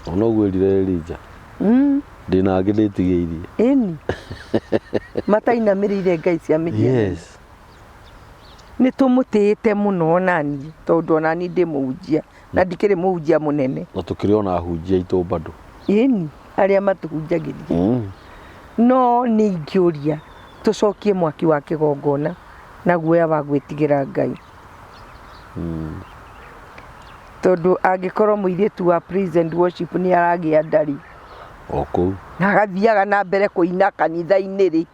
[SPEAKER 1] Ona noguo erire Elija. Ndĩna angĩ ndĩtigĩirie.
[SPEAKER 2] Ĩni. Matainamĩrĩire ngai cia mĩhianano.
[SPEAKER 1] Yes.
[SPEAKER 2] Nĩ tũmũtĩĩte mũno onaniĩ tondũ onaniĩ ndĩ mũhunjia na ndikĩrĩ mũhunjia mũnene.
[SPEAKER 1] Na tũkĩrĩ ona ahunjia aitũ bado.
[SPEAKER 2] Ĩni, arĩa matũhunjagĩria. No nĩ ingĩũria tũcokie mwaki wa kĩgongona na guoya wa gwĩtigĩra Ngai. Tondũ angĩkorwo mũirĩtu wa praise and worship nĩ aragĩa nda rĩ,
[SPEAKER 1] O kũu.
[SPEAKER 2] Na agathiaga na mbere kũina kanitha-inĩ rĩ,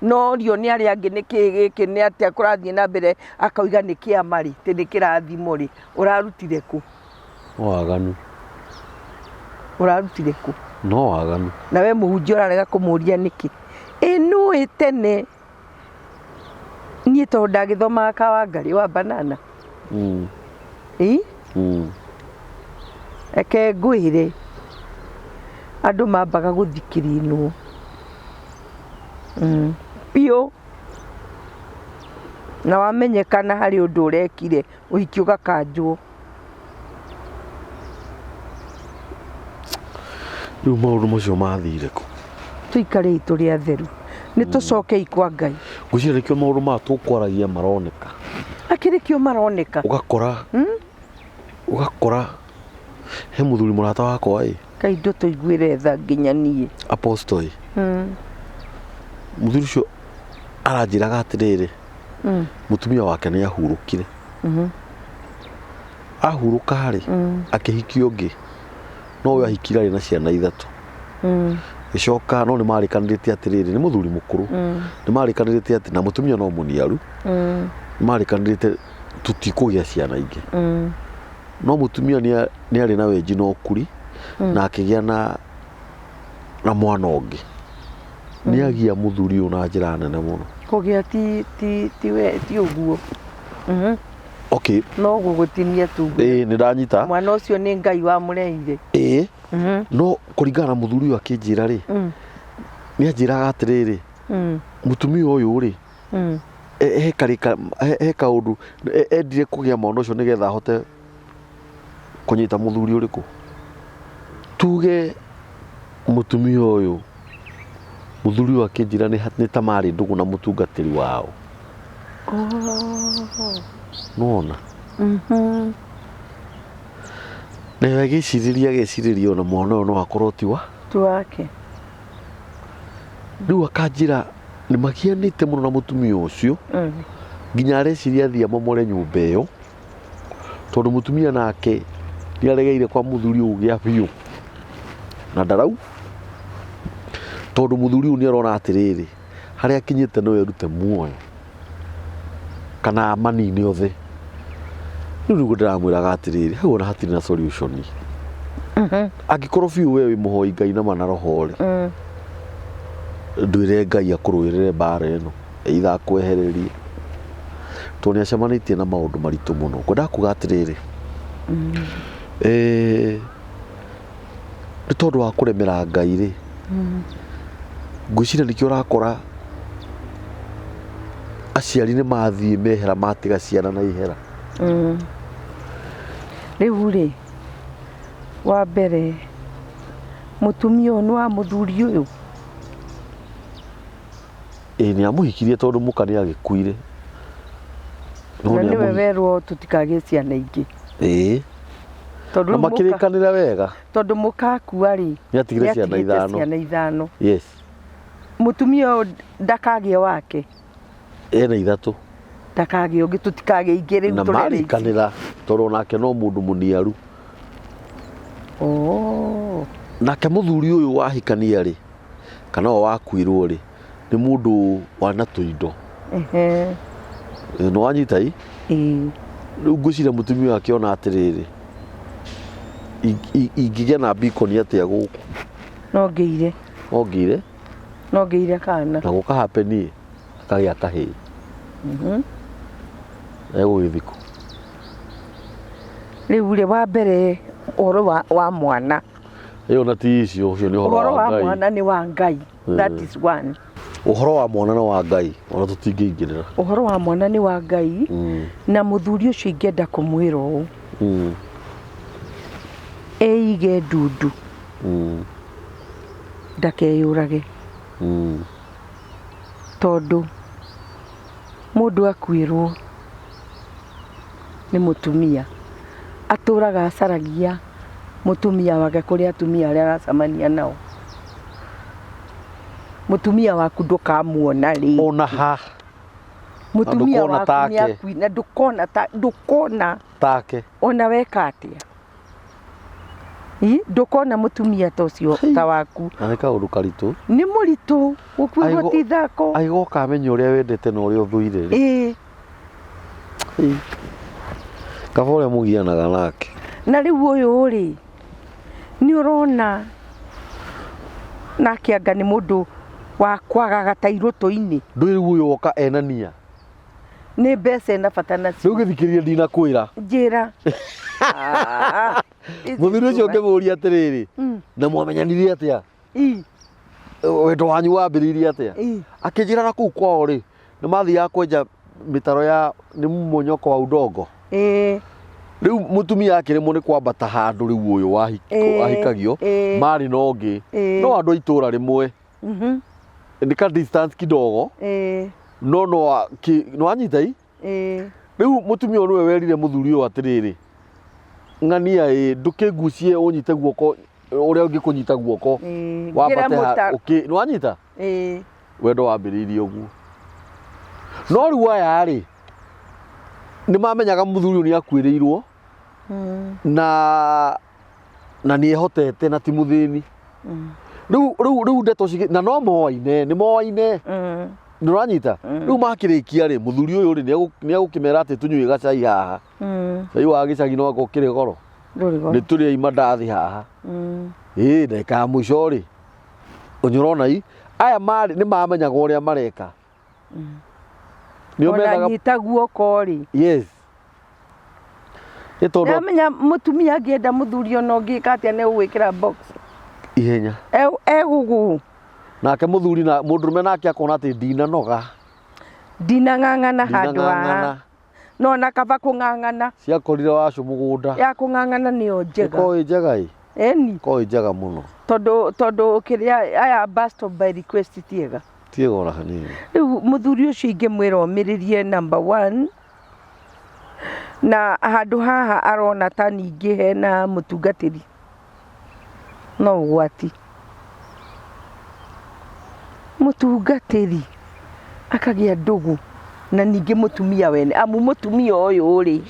[SPEAKER 2] no orio nĩ arĩa angĩ nĩkĩ gĩkĩ nĩ atĩa kũrathiĩ na mbere akauga nĩ kĩama rĩ, atĩ nĩ kĩrathimo rĩ, ũrarutire kũ?
[SPEAKER 1] No waganu.
[SPEAKER 2] Ũrarutire kũ?
[SPEAKER 1] No waganu.
[SPEAKER 2] Na we mũhunjia ũrarega kũmũria nĩkĩ? Ĩ nĩũĩ tene Niĩ tondũ ndagĩthomaga Kawangarĩ wa banana. Ĩ? Reke ngwĩre, andũ mambaga gũthikirinwo biũ, na wamenyekana harĩ ũndũ ũrekire, ũhiki ũgakanjwo.
[SPEAKER 1] Rĩu maũndũ macio mathire kũ?
[SPEAKER 2] Tũikarei tũrĩ atheru, nĩ tũcokei kwa Ngai.
[SPEAKER 1] Ngwĩciria nĩkĩo maũndũ maya tũkwaragia maroneka.
[SPEAKER 2] Akĩrĩ kĩo maroneka.
[SPEAKER 1] Ũgakora ũgakora he mũthuri mũrata wakwa ĩ.
[SPEAKER 2] Ngai ndũtũiguĩre tha nginya niĩ.
[SPEAKER 1] Apostle ĩ. Mũthuri ũcio aranjĩraga atĩrĩrĩ, mũtumia wake nĩ ahurũkire. Ahurũka rĩ, akĩhikia ũngĩ. No ũyũ ahikire arĩ na ciana ithatũ. Gĩcoka no nĩ marĩkanĩrĩte atĩrĩrĩ, nĩ mũthuri mũkũrũ. Nĩ marĩkanĩrĩte atĩ na mũtumia no mũniaru. Nĩ marĩkanĩrĩte tũtikũgĩa ciana ingĩ. No mũtumia nĩ arĩ na wenji na ũkuri na akĩgĩa na na mwana ũngĩ. Nĩ agia mũthuri ũyũ na njĩra nene mũno.
[SPEAKER 2] Kũgĩa ti ti ti we ti ũguo.
[SPEAKER 1] Okay.
[SPEAKER 2] No gũgũtinia tu.
[SPEAKER 1] Ĩĩ nĩ ndanyita.
[SPEAKER 2] Mwana ũcio nĩ Ngai wamũreire.
[SPEAKER 1] Ĩĩ. No kũringana na mũthuri ũyũ akĩnjĩra rĩ, nĩ anjĩraga atĩrĩrĩ, mũtumia ũyũ rĩ, he karĩka he kaũndũ endire kũgĩa mwana ũcio nĩgetha ahote kũnyita mũthuri ũrĩkũ. Tuge mũtumia ũyũ, mũthuri ũyũ akĩnjĩra nĩ ta marĩ ndũgũ na mũtungatĩri wao. Nĩwona? Nayo agĩcirĩria agecirĩria ona mwana ũyũ no akorwo ti wa
[SPEAKER 2] Ti wake.
[SPEAKER 1] Rĩu akanjĩra nĩ magianĩte mũno na mũtumia ũcio nginya areciria athiĩ amomore nyũmba ĩyo tondũ mũtumia nake nĩ aregeire kwa mũthuri ũyũ gĩa biũ na ndarau tondũ mũthuri ũyũ nĩ arona atĩrĩrĩ harĩa akinyĩte no erute muoyo kana manine othe. Rĩu nĩguo ndĩramwĩraga atĩrĩrĩ hau ona hatirĩ na solution. Angĩkorwo biũ we wĩ mũhoi Ngai na ma na roho rĩ, ndwĩre Ngai akũrũĩrĩre mbara ĩno either akwehererie tondũ nĩ acemanĩtie na maũndũ maritũ mũno. Ngwendaga kuga atĩrĩrĩ, nĩ tondũ wa kũremera Ngai rĩ, ngwĩciria nĩkĩo ũrakora aciari nĩ mathiĩ mehera matiga ciana na ihera.
[SPEAKER 2] Rĩu rĩ, wa mbere mũtumia ũyũ nĩ wa mũthuri ũyũ?
[SPEAKER 1] Ĩĩ nĩ amũhikirie tondũ mũka nĩ agĩkuire.
[SPEAKER 2] No Na nĩwe werwo tũtikagĩe ciana ingĩ.
[SPEAKER 1] Ĩĩ.
[SPEAKER 2] Tondũ
[SPEAKER 1] Na makĩrĩkanĩra wega.
[SPEAKER 2] Tondũ mũka akua rĩ,
[SPEAKER 1] nĩ atigire ciana ithano.
[SPEAKER 2] Ciana ithano.
[SPEAKER 1] Yes.
[SPEAKER 2] Mũtumia ũyũ ndakagĩe wake.
[SPEAKER 1] Ena ithatũ.
[SPEAKER 2] Ndakagĩe ũngĩ, tũtikagĩe ingĩ rĩu
[SPEAKER 1] Na
[SPEAKER 2] tũrere ici.
[SPEAKER 1] marĩkanĩra tondũ onake no mũndũ mũniaru.
[SPEAKER 2] Oh.
[SPEAKER 1] Nake mũthuri ũyũ wahikania rĩ, kana ũyũ wakuirwo rĩ, nĩ mũndũ wana tũindo.
[SPEAKER 2] Ehe.
[SPEAKER 1] Nĩ wanyita i?
[SPEAKER 2] Ĩĩ.
[SPEAKER 1] Rĩu ngwĩciria mũtumia ũyũ akĩona atĩrĩrĩ, ingĩgĩa na beacon atĩa gũkũ?
[SPEAKER 2] No ngĩire.
[SPEAKER 1] No ngĩire.
[SPEAKER 2] No ngĩire kana.
[SPEAKER 1] Na gũka happen ĩ, akagĩa kahĩĩ. Egũgĩthiĩ kũ?
[SPEAKER 2] Rĩu rĩ, wa mbere ũhoro wa mwana.
[SPEAKER 1] Ĩyo na ti icio, ũcio nĩ
[SPEAKER 2] ũhoro
[SPEAKER 1] wa
[SPEAKER 2] wa
[SPEAKER 1] Ngai.
[SPEAKER 2] mwana nĩ wa Ngai. That is one.
[SPEAKER 1] Ũhoro wa mwana nĩ wa Ngai, ona tũtingĩingĩrĩra.
[SPEAKER 2] Ũhoro wa mwana nĩ wa Ngai. Na mũthuri ũcio ingĩenda kũmwĩra ũũ. Eige ndundu. Ndakeyũrage. Tondũ mũndũ akuĩrwo nĩ mũtumia, atũraga acaragia mũtumia wake kũrĩ atumia arĩa aracemania nao. Mũtumia waku ndũkamuona rĩngĩ.
[SPEAKER 1] Ona ha.
[SPEAKER 2] Mũtumia
[SPEAKER 1] Na ndũkona
[SPEAKER 2] waku nĩ
[SPEAKER 1] take.
[SPEAKER 2] akui, na ndũkona ta, ndũkona.
[SPEAKER 1] Take.
[SPEAKER 2] Ona weka atĩa. Ĩ, ndũkona mũtumia ta ũcio ta waku.
[SPEAKER 1] Na nĩ kaũndũ karitũ.
[SPEAKER 2] Nĩ mũritũ, gũkuĩrwo ti ithako.
[SPEAKER 1] Angĩgoka amenye ũrĩa wendete na ũrĩa ũthũire rĩ.
[SPEAKER 2] Ĩĩ.
[SPEAKER 1] Ĩĩ. Kaba ũrĩa mũgianaga nake.
[SPEAKER 2] Na rĩu ũyũ rĩ, nĩ ũrona nake anga nĩ mũndũ wa kwagaga ta irũtũ-inĩ.
[SPEAKER 1] Ndũĩ rĩu ũyũ oka enania.
[SPEAKER 2] Nĩ mbeca ena bata
[SPEAKER 1] Rĩu
[SPEAKER 2] nacio.
[SPEAKER 1] gĩthikĩrĩrie ndinakwĩra.
[SPEAKER 2] Njĩra. Ah, this is
[SPEAKER 1] Mũthuri ũcio
[SPEAKER 2] too much.
[SPEAKER 1] ngĩmũria atĩrĩrĩ, na mwamenyanire atĩa? Wendo wanyu wambĩrĩirie atĩa? Akĩnjĩra na kũu kwao rĩ, nĩ mathiaga kwenja mĩtaro ya nĩ mũnyoko wa udongo. Rĩu mũtumia akĩremwo nĩ kwambata handũ rĩu ũyũ ahikagio, marĩ na ũngĩ, no andũ a itũra rĩmwe, nĩ ka distance kidogo, no no nĩwanyita i? Rĩu mũtumia ũyũ nĩwe werire mũthuri ũyũ atĩrĩrĩ, ng'ania ĩ ndũkĩngucie ũnyite guoko ũrĩa ũngĩkũnyita guoko wambate ha ũkĩ nĩwanyita? Wendo wambĩrĩirie ũguo. No rĩu aya rĩ, nĩ mamenyaga mũthuri ũyũ nĩ akuĩrĩirwo na nĩ ehotete na ti mũthĩni. Rĩu rĩu rĩu ndeto na no moaine, nĩ moaine. Nĩ ũranyita? Rĩu makĩrĩkia rĩ, mũthuri ũyũ rĩ, nĩ egũkĩmera atĩ tũnyue gacai haha. Cai wa gĩcagi no anga ũkĩrĩ goro. Nĩ tũrĩei mandathi haha. Ĩĩ ndagĩka ya mũico rĩ, ũrona i, aya marĩ nĩ mamenyaga ũrĩa mareka. Nĩo
[SPEAKER 2] Ona
[SPEAKER 1] methaga
[SPEAKER 2] nyita guoko rĩ.
[SPEAKER 1] Yes. Nĩ tondũ
[SPEAKER 2] Ndamenya mũtumia angĩenda mũthuri ona ũngĩka atĩa nĩ ũgwĩkĩra box.
[SPEAKER 1] Ihenya.
[SPEAKER 2] Egũgũ.
[SPEAKER 1] Nake mũthuri na mũndũrũme nake akona atĩ ndinanoga.
[SPEAKER 2] Ndinang'ang'ana handũ haha.
[SPEAKER 1] Ndinang'ang'ana.
[SPEAKER 2] No na kaba kũng'ang'ana.
[SPEAKER 1] Ciakorire wacũ mũgũnda.
[SPEAKER 2] Ya kũng'ang'ana nĩyo njega.
[SPEAKER 1] Ĩkoragwo ĩ njega ĩ.
[SPEAKER 2] Ĩni.
[SPEAKER 1] Ĩkoragwo ĩ njega mũno.
[SPEAKER 2] Tondũ kĩrĩa aya bus stop by request ti ega.
[SPEAKER 1] Ti ega ona hanini.
[SPEAKER 2] Rĩu mũthuri ũcio ingĩmwĩra omĩrĩrie number one. Na handũ haha arona ta ningĩ hena mũtungatĩri. No ũgwati. Mũtungatĩri akagĩa ndũgũ na ningĩ mũtumia wene. Amu mũtumia ũyũ rĩ,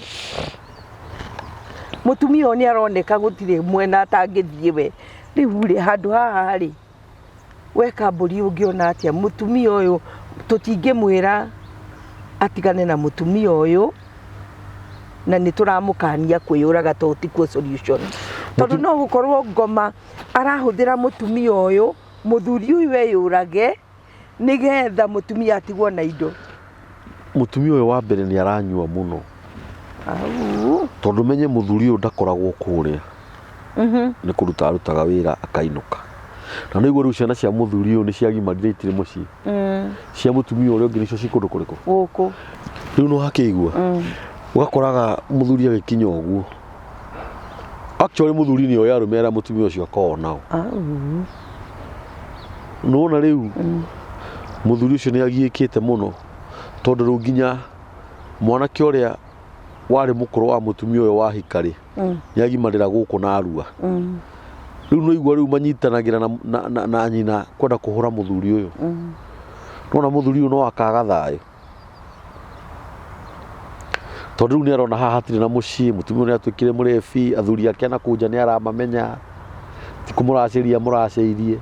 [SPEAKER 2] mũtumia ũyũ nĩ aroneka gũtirĩ mwena atangĩthiĩ we. Rĩu rĩ, handũ haha rĩ, we kambũri ũngĩona atĩa? Mũtumia ũyũ tũtingĩmwĩra atigane na mũtumia ũyũ, na nĩ tũramũkania kwĩyũraga tondũ tikuo solution. Tondũ no gũkorwo ngoma arahũthĩra mũtumia ũyũ, mũthuri ũyũ eyũrage, nĩgetha mũtumia atigwo na indo.
[SPEAKER 1] Mũtumia ũyũ wa mbere nĩ aranyua mũno.
[SPEAKER 2] Au.
[SPEAKER 1] Tondũ menye mũthuri ũyũ ndakoragwo kũrĩa. Nĩ kũruta arutaga wĩra akainũka. Na nĩguo rĩu ciana cia mũthuri ũyũ nĩ ciagimarire itirĩ mũciĩ. Cia mũtumia ũrĩa ũngĩ nĩcio ci kũndũ kũrĩkũ?
[SPEAKER 2] Gũkũ.
[SPEAKER 1] Rĩu nĩ wakĩigua? Ũgakoraga mũthuri agĩkinya ũguo. Actually mũthuri nĩ oĩ arũme arĩa mũtumia ũcio akoragwo nao.
[SPEAKER 2] Au.
[SPEAKER 1] Nĩwona rĩu mũthuri ũcio nĩ agiĩkĩte mũno tondũ rĩu nginya mwanake ũrĩa warĩ mũkũrũ wa mũtumia ũyũ wa hikarĩ nĩ agimarĩra gũkũ na arua. Rĩu nĩ ũigua rĩu manyitanagĩra na nyina kwenda kũhũra mũthuri ũyũ. Nĩwona mũthuri ũyũ no akaga thayũ. Tondũ rĩu nĩ arona haha hatirĩ na mũciĩ, mũtumia ũyũ nĩ atuĩkire mũrebi, athuri ake na kũu nja nĩ aramamenya, ti kũmũracĩria amũracĩirie.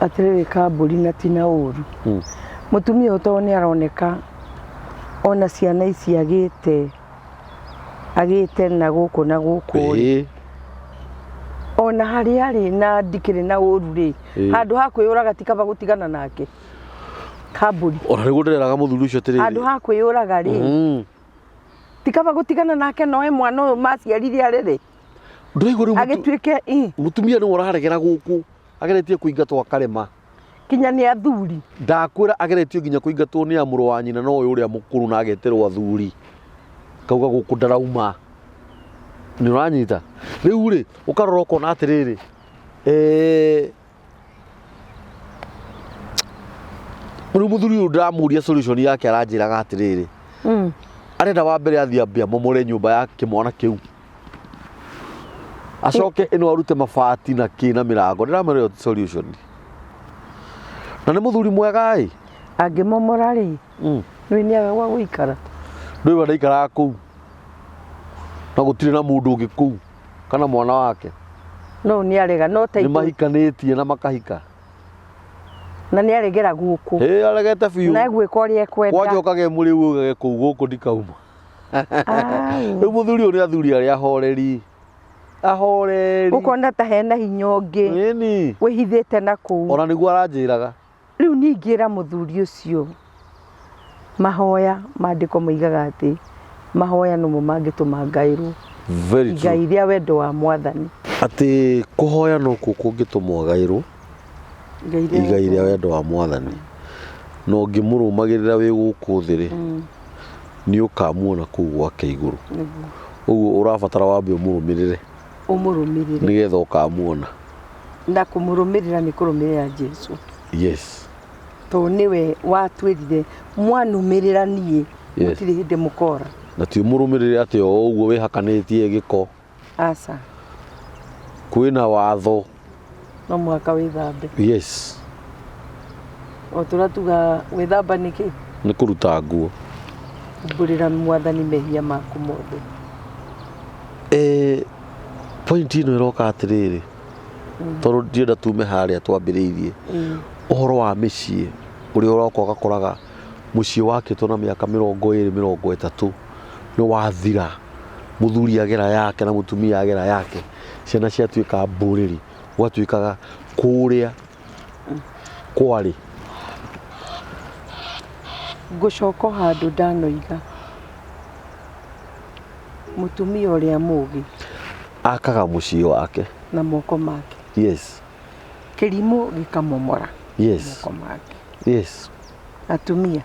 [SPEAKER 2] Atĩrĩrĩ kambũri na ti na ũru. Mũtumia ũyũ tondũ nĩ aroneka ona ciana ici agĩte na gũkũ na gũkũ rĩ. Ona harĩa arĩ na ndikĩrĩ na ũru rĩ, handũ ha kwĩyũraga ti kaba gũtigana nake. Kambũri.
[SPEAKER 1] Ona nĩguo ndĩreraga mũthuri ũcio atĩrĩrĩ.
[SPEAKER 2] Handũ ha kwĩyũraga rĩ, ti kaba gũtigana nake noe mwana ũyũ maciarire arere.
[SPEAKER 1] Ndũraigua rĩu
[SPEAKER 2] Agĩtuĩke, ĩ.
[SPEAKER 1] Mũtumia nĩwe ũraregera gũkũ, ageretie kũingatwo akarema.
[SPEAKER 2] Kinya nĩ athuri.
[SPEAKER 1] Ndakwĩra ageretio nginya kũingatwo nĩ amũrũ wa nyina na ũyũ ũrĩa mũkũrũ na ageterwo athuri. Kauga gũkũ ndarauma. Nĩ ũranyita? Rĩu rĩ, ũkarora ũkona atĩrĩrĩ, rĩu mũthuri ũyũ ndĩramũria solution yake aranjĩraga atĩrĩrĩ, arenda wa mbere athiĩ ambe amomore nyũmba ya kĩmwana kĩu. Acoke ĩno arute mabati na kĩ na mĩrango. Ndĩramwĩra ĩyo ti solution. Na nĩ mũthuri mwega ĩ.
[SPEAKER 2] Angĩmomora rĩ, nĩ nĩaga gwa gũikara.
[SPEAKER 1] Ndũĩ we ndaikaraga kũu. Na gũtirĩ na mũndũ ũngĩ kũu kana mwana wake.
[SPEAKER 2] No nĩ arega, no ta
[SPEAKER 1] Nĩ
[SPEAKER 2] itũ.
[SPEAKER 1] mahikanĩtie na makahika.
[SPEAKER 2] Na nĩ aregera gũkũ.
[SPEAKER 1] Ĩ aregete biũ.
[SPEAKER 2] Na egwĩka ũrĩa ekwenda.
[SPEAKER 1] Kwanja ũkage mũrĩu ugage kũu gũkũ ndikauma.
[SPEAKER 2] Au.
[SPEAKER 1] Rĩu mũthuri ũyũ nĩ athuri arĩa ahoreri. Ahoreri.
[SPEAKER 2] Ũkona ta hena hinya ũngĩ.
[SPEAKER 1] Ĩni.
[SPEAKER 2] Wĩhithĩte na kũu.
[SPEAKER 1] Ona nĩguo aranjĩraga.
[SPEAKER 2] Rĩu ningĩra mũthuri ũcio. Mahoya, maandĩko moigaga atĩ mahoya nomo mangĩtũma ngaĩrwo
[SPEAKER 1] Very true.
[SPEAKER 2] igai rĩa wendo wa Mwathani.
[SPEAKER 1] Atĩ kũhoya nokuo kũngĩtũma ũgaĩrwo
[SPEAKER 2] Igai rĩa
[SPEAKER 1] igai rĩa
[SPEAKER 2] wendo.
[SPEAKER 1] wendo wa Mwathani. Na ũngĩmũrũmagĩrĩra wĩ gũkũ thĩ rĩ, nĩ ũkamuona kũu gwake igũrũ.
[SPEAKER 2] Nĩguo.
[SPEAKER 1] Ũguo ũrabatara wambe ũmũrũmĩrĩre
[SPEAKER 2] Ũmũrũmĩrĩre.
[SPEAKER 1] nĩgetha ũkamuona.
[SPEAKER 2] Na kũmũrũmĩrĩra nĩ kũrũmĩrĩra Jesu.
[SPEAKER 1] Yes.
[SPEAKER 2] Tondũ nĩwe watwĩrire mwanũmĩrĩra niĩ
[SPEAKER 1] Yes.
[SPEAKER 2] mũtirĩ hĩndĩ mũkora.
[SPEAKER 1] Na ti ũmũrũmĩrĩre atĩ o ũguo wĩhakanĩtie gĩko.
[SPEAKER 2] Aca.
[SPEAKER 1] Kwĩna watho.
[SPEAKER 2] No mũhaka wĩthambe.
[SPEAKER 1] Yes.
[SPEAKER 2] O tũrĩa tugaga gwĩthamba nĩ kĩ?
[SPEAKER 1] Nĩ kũruta nguo.
[SPEAKER 2] Umbũrĩra Mwathani mehia maku mothe.
[SPEAKER 1] Point ĩno ĩroka atĩrĩrĩ, tondũ ndienda tume harĩa twambĩrĩirie ũhoro wa mĩciĩ, ũrĩa ũroka ũgakoraga mũciĩ wakĩtwo na mĩaka 20, 30 nĩ wathira, mũthuri agera yake na mũtumia agera yake, ciana ciatuĩka mbũrĩri, gwatuĩkaga kũrĩa kwarĩ.
[SPEAKER 2] Ngũcoka o handũ ndanoiga, mũtumia ũrĩa mũgĩ
[SPEAKER 1] akaga mũciĩ wake
[SPEAKER 2] na moko make.
[SPEAKER 1] Yes.
[SPEAKER 2] Kĩrimũ gĩkamomora
[SPEAKER 1] Yes.
[SPEAKER 2] moko make.
[SPEAKER 1] Yes.
[SPEAKER 2] Atumia,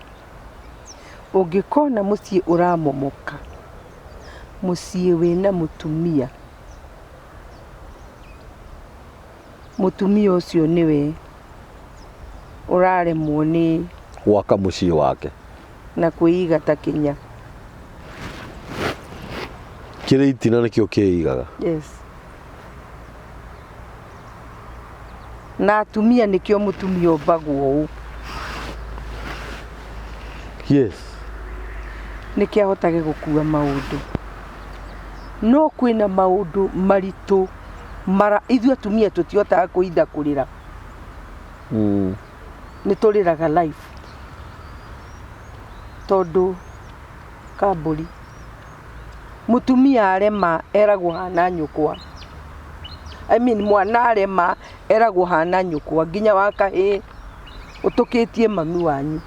[SPEAKER 2] ũngĩkona mũciĩ ũramomoka, mũciĩ wĩna mũtumia, mũtumia ũcio nĩwe ũraremwo nĩ
[SPEAKER 1] gwaka mũciĩ wake
[SPEAKER 2] na kwĩiga ta kĩnya.
[SPEAKER 1] Kĩrĩ itina nĩkĩo kĩigaga.
[SPEAKER 2] Yes. Na atumia nĩkĩo mũtumia ombagwo ũũ.
[SPEAKER 1] Yes.
[SPEAKER 2] Nĩkĩo ahotage gũkua maũndũ. No kwĩna maũndũ maritũ mara ithuĩ atumia tũtihotaga kũhinda kũrĩra. Nĩ tũrĩraga life. Tondũ kambũri mũtumia arema eragwo hana nyũkwa. I mean mwana arema eragwo hana nyũkwa nginya wa kahĩĩ ũtũkĩtie mami wanyu.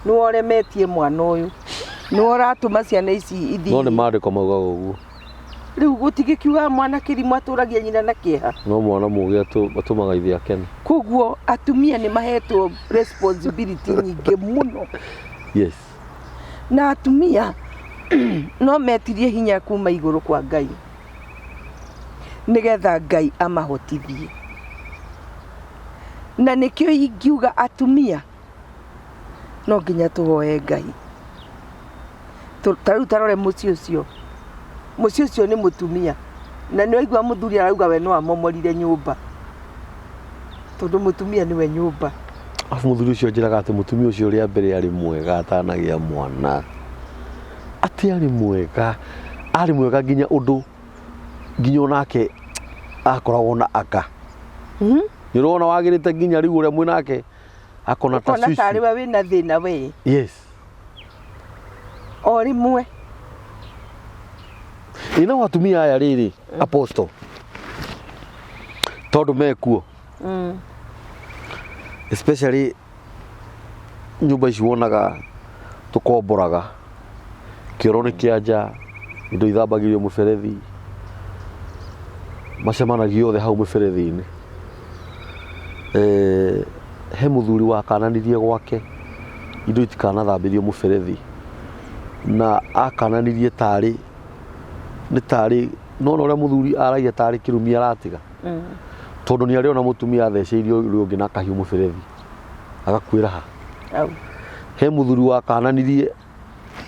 [SPEAKER 2] Nĩwe ũremetie mwana ũyũ. Nĩwe ũratũma ciana ici ithiĩ.
[SPEAKER 1] No nĩ maandĩko maugaga ũguo.
[SPEAKER 2] Rĩu gũtigĩkiugaga mwana kĩrimũ atũragia nyina na kĩeha.
[SPEAKER 1] No mwana mũgĩ atũmaga ithe akene.
[SPEAKER 2] Koguo atumia nĩ mahetwo responsibility nyingĩ mũno.
[SPEAKER 1] Yes.
[SPEAKER 2] Na atumia no metirie hinya kuma igũrũ kwa Ngai nĩgetha Ngai amahotithie. Na nĩkĩo ingiuga atumia no nginya tũhoe Ngai. Ta rĩu ta rore mũciĩ ũcio. Mũciĩ ũcio nĩ mũtumia. Na nĩ waigua mũthuri arauga we no amomorire nyũmba. Tondũ mũtumia nĩwe nyũmba.
[SPEAKER 1] Arabu mũthuri ũcio anjĩraga atĩ mũtumia ũcio rĩa mbere arĩ mwega atanagĩa mwana. Atĩ arĩ mwega. Arĩ mwega nginya ũndũ nginya onake akoragwo na aka. Nĩ ũrona wagĩrĩte nginya rĩu ũrĩa mwĩnake akona ta
[SPEAKER 2] Ũkona
[SPEAKER 1] cucu.
[SPEAKER 2] tarĩ we wĩna thĩna we.
[SPEAKER 1] Yes.
[SPEAKER 2] O rĩmwe.
[SPEAKER 1] Ĩ nao atumia aya rĩrĩ apostle tondũ mekuo especially nyũmba ici wonaga tũkomboraga kĩoro nĩ kĩa nja indo ithambagĩrio mũberethi macemanagia othe hau mũberethi-inĩ. He mũthuri wakananirie gwake indo itikanathambĩrio mũberethi na akananirie tarĩ nĩ tarĩ nona ũrĩa mũthuri aragia tarĩ kĩrumi aratiga tondũ nĩ arĩona mũtumia atheceirio ũrĩa ũngĩ na kahiũ mũberethi agakuĩra ha. He mũthuri wakananirie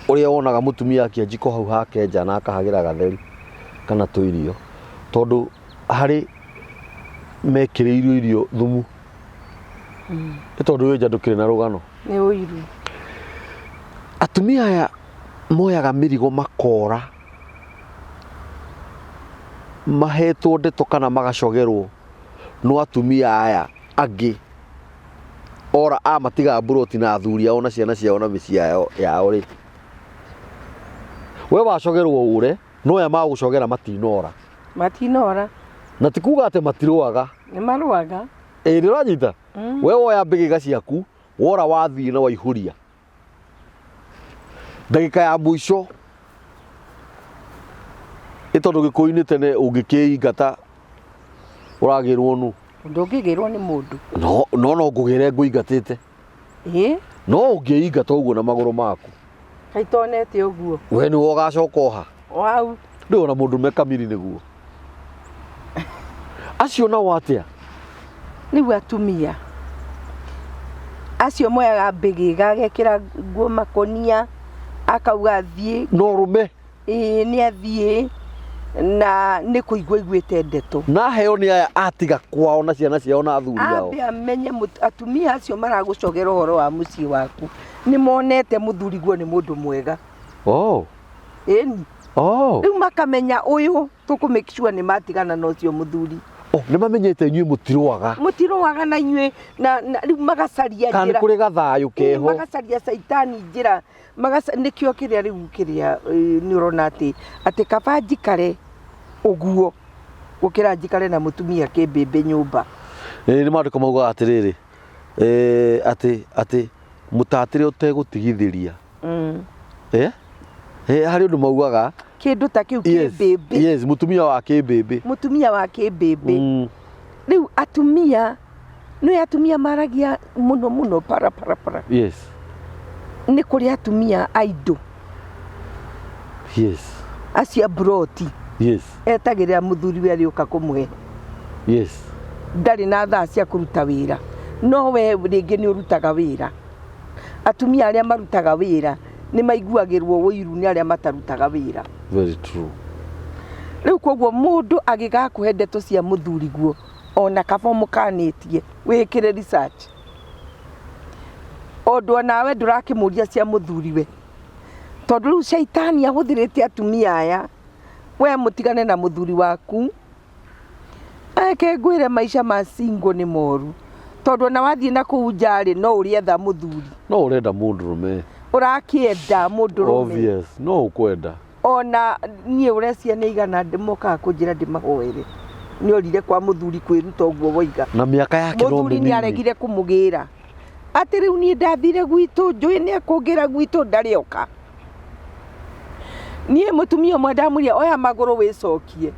[SPEAKER 1] ũrĩa wonaga mũtumia akia njiko hau hake nja na akahagĩra gatheri kana tũirio tondũ harĩ mekĩrĩirwo irio thumu nĩ tondũ wĩ nja ndũkĩrĩ na rũgano.
[SPEAKER 2] Nĩ ũiru.
[SPEAKER 1] Atumia aya moyaga mĩrigo makora mahetwo ndeto kana magacogerwo no atumia aya angĩ ora amatiga mburoti na athuri ao na ciana ciao na mĩciĩ yao rĩ, we wacogerwo ũre no aya magũcogera matinora.
[SPEAKER 2] Matinora.
[SPEAKER 1] Na ti kuga atĩ matirũaga.
[SPEAKER 2] Nĩ marũaga.
[SPEAKER 1] Ĩĩ nĩ ũranyita? We woya mbĩgĩga ciaku wora wathiĩ na waihũria. Ndagĩka ya mũico ĩ tondũ gĩkũyũ-inĩ tene ũngĩkĩingata ũragĩrwo nũ?
[SPEAKER 2] Ndũngĩgĩrwo nĩ mũndũ.
[SPEAKER 1] No no no ngũgĩre ngũingatĩte.
[SPEAKER 2] Ĩ
[SPEAKER 1] No ũngĩingata ũguo na magũrũ maku.
[SPEAKER 2] Kaĩ tonete ũguo.
[SPEAKER 1] We nĩwe ũgacoka oha.
[SPEAKER 2] Wau.
[SPEAKER 1] Rĩu ona mũndũ me kamiri nĩguo. Acio nao atĩa?
[SPEAKER 2] Rĩu atumia acio moyaga mbĩgĩga agekĩra nguo makũnia akauga thiĩ.
[SPEAKER 1] No rũme.
[SPEAKER 2] Ĩĩ nĩ athiĩ na nĩ kũigua aiguĩte ndeto.
[SPEAKER 1] Na heo nĩ aya atiga kwao na ciana ciao na athuri ao.
[SPEAKER 2] Ambe amenye atumia acio maragũcogera ũhoro wa mũciĩ waku nĩ monete mũthuriguo nĩ mũndũ mwega.
[SPEAKER 1] Oh.
[SPEAKER 2] Ĩni.
[SPEAKER 1] Oh.
[SPEAKER 2] Rĩu makamenya ũyũ tũkũ make sure nĩ matigana na ũcio mũthuri.
[SPEAKER 1] Oh, nĩ mamenyete inyuĩ mũtirũaga.
[SPEAKER 2] Mũtirũaga na inyuĩ na rĩu magacaria
[SPEAKER 1] njĩra. Kana nĩ kũrĩ gathayũ keho.
[SPEAKER 2] Magacaria caitani njĩra. Magaca nĩkĩo kĩrĩa rĩu kĩrĩa nĩ ũrona atĩ atĩ kaba njikare ũguo gũkĩra njikare na mũtumia kĩmbĩmbĩ nyũmba.
[SPEAKER 1] Ĩĩ nĩ maandĩko maugaga atĩrĩrĩ, atĩ atĩ mũtatĩre ũtegũtigithĩria. Eh? Eh, harĩ ũndũ maugaga
[SPEAKER 2] Kĩndũ ta kĩu
[SPEAKER 1] yes,
[SPEAKER 2] kĩmbĩmbĩ.
[SPEAKER 1] yes, mũtumia wa kĩmbĩmbĩ.
[SPEAKER 2] Mũtumia wa kĩmbĩmbĩ. Rĩu atumia nĩ atumia maragia mũno mũno para para para.
[SPEAKER 1] Yes.
[SPEAKER 2] Nĩ kũrĩ atumia a indo.
[SPEAKER 1] Yes.
[SPEAKER 2] Acio a mburoti.
[SPEAKER 1] Yes.
[SPEAKER 2] Etagĩrĩra mũthuriwe arĩũka kũmũhe.
[SPEAKER 1] Yes.
[SPEAKER 2] Ndarĩ na thaa cia kũruta wĩra. No we rĩngĩ nĩ ũrutaga wĩra. Atumia arĩa marutaga wĩra nĩ maiguagĩrwo ũiru nĩ arĩa matarutaga wĩra.
[SPEAKER 1] Very true.
[SPEAKER 2] Rĩu koguo mũndũ agĩgakũhe ndeto cia mũthuriguo ona kaba ũmũkanĩtie wĩkĩre research. Ũndũ onawe ndũrakĩmũria cia mũthuriwe. Tondũ rĩu caitani ahũthĩrĩte atumia aya, we mũtigane na mũthuri waku. Reke ngwĩre maica ma single nĩ moru. Tondũ ona wathiĩ na kũu nja rĩ, no ũrĩetha mũthuri.
[SPEAKER 1] No ũrenda mũndũrũme.
[SPEAKER 2] Ũrakĩenda mũndũrũme.
[SPEAKER 1] Obvious, no ũkwenda.
[SPEAKER 2] Ona niĩ ũrecia nĩ aigana mokaga kũnjĩra ndĩmahoere. Nĩ orire kwa mũthuri kwĩruta ũguo woiga.
[SPEAKER 1] Na mĩaka yake no
[SPEAKER 2] Mũthuri nĩ
[SPEAKER 1] mĩnini.
[SPEAKER 2] aregire kũmũgĩra. Atĩ rĩu niĩ ndathire gwitũ, njũĩ nĩ ekũngĩra gwitũ ndarĩ oka. Niĩ mũtumia ũmwe ndamwĩrire oya magũrũ wĩcokie.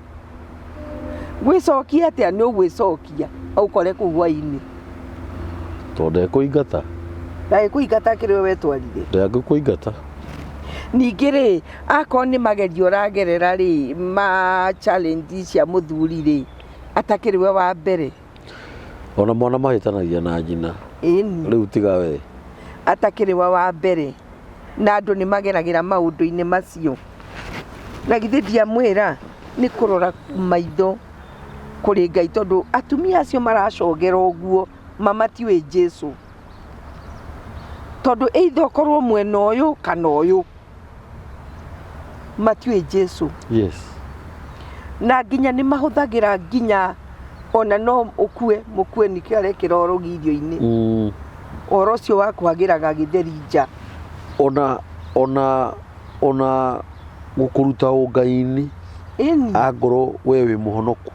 [SPEAKER 2] Gwĩcokia atĩa? Nĩ ũgwĩcokia ũkore kũu hwainĩ.
[SPEAKER 1] Tondũ ndekũingata.
[SPEAKER 2] Ndagĩkũingata akĩrĩ we wetwarire.
[SPEAKER 1] Ndangĩkũingata.
[SPEAKER 2] Ningĩ rĩ, akorwo nĩ magerio ũragerera rĩ, ma challenge cia mũthuri rĩ, atakĩrĩ we wa mbere.
[SPEAKER 1] Ona mwana mahĩtanagia na nyina.
[SPEAKER 2] Ĩni.
[SPEAKER 1] Rĩu tiga we.
[SPEAKER 2] Atakĩrĩ we wa mbere. Na andũ nĩ mageragĩra maũndũ-inĩ macio. Na githĩ ndiamwĩra nĩ kũrora maitho kũrĩ Ngai tondũ atumia acio maracogera ũguo ma matiũĩ Jesu. Tondũ either ũkorwo mwena ũyũ kana ũyũ, matiũĩ Jesu.
[SPEAKER 1] Yes.
[SPEAKER 2] Na nginya nĩ mahũthagĩra nginya ona no ũkue mũkue nĩkĩo arekĩra ũrogi irio-inĩ. Ũhoro ũcio wa kwagĩraga gĩtheri nja.
[SPEAKER 1] Ona ona ona gũkũruta ũngai-inĩ
[SPEAKER 2] Ĩni.
[SPEAKER 1] Angorwo we wĩ mũhonoku.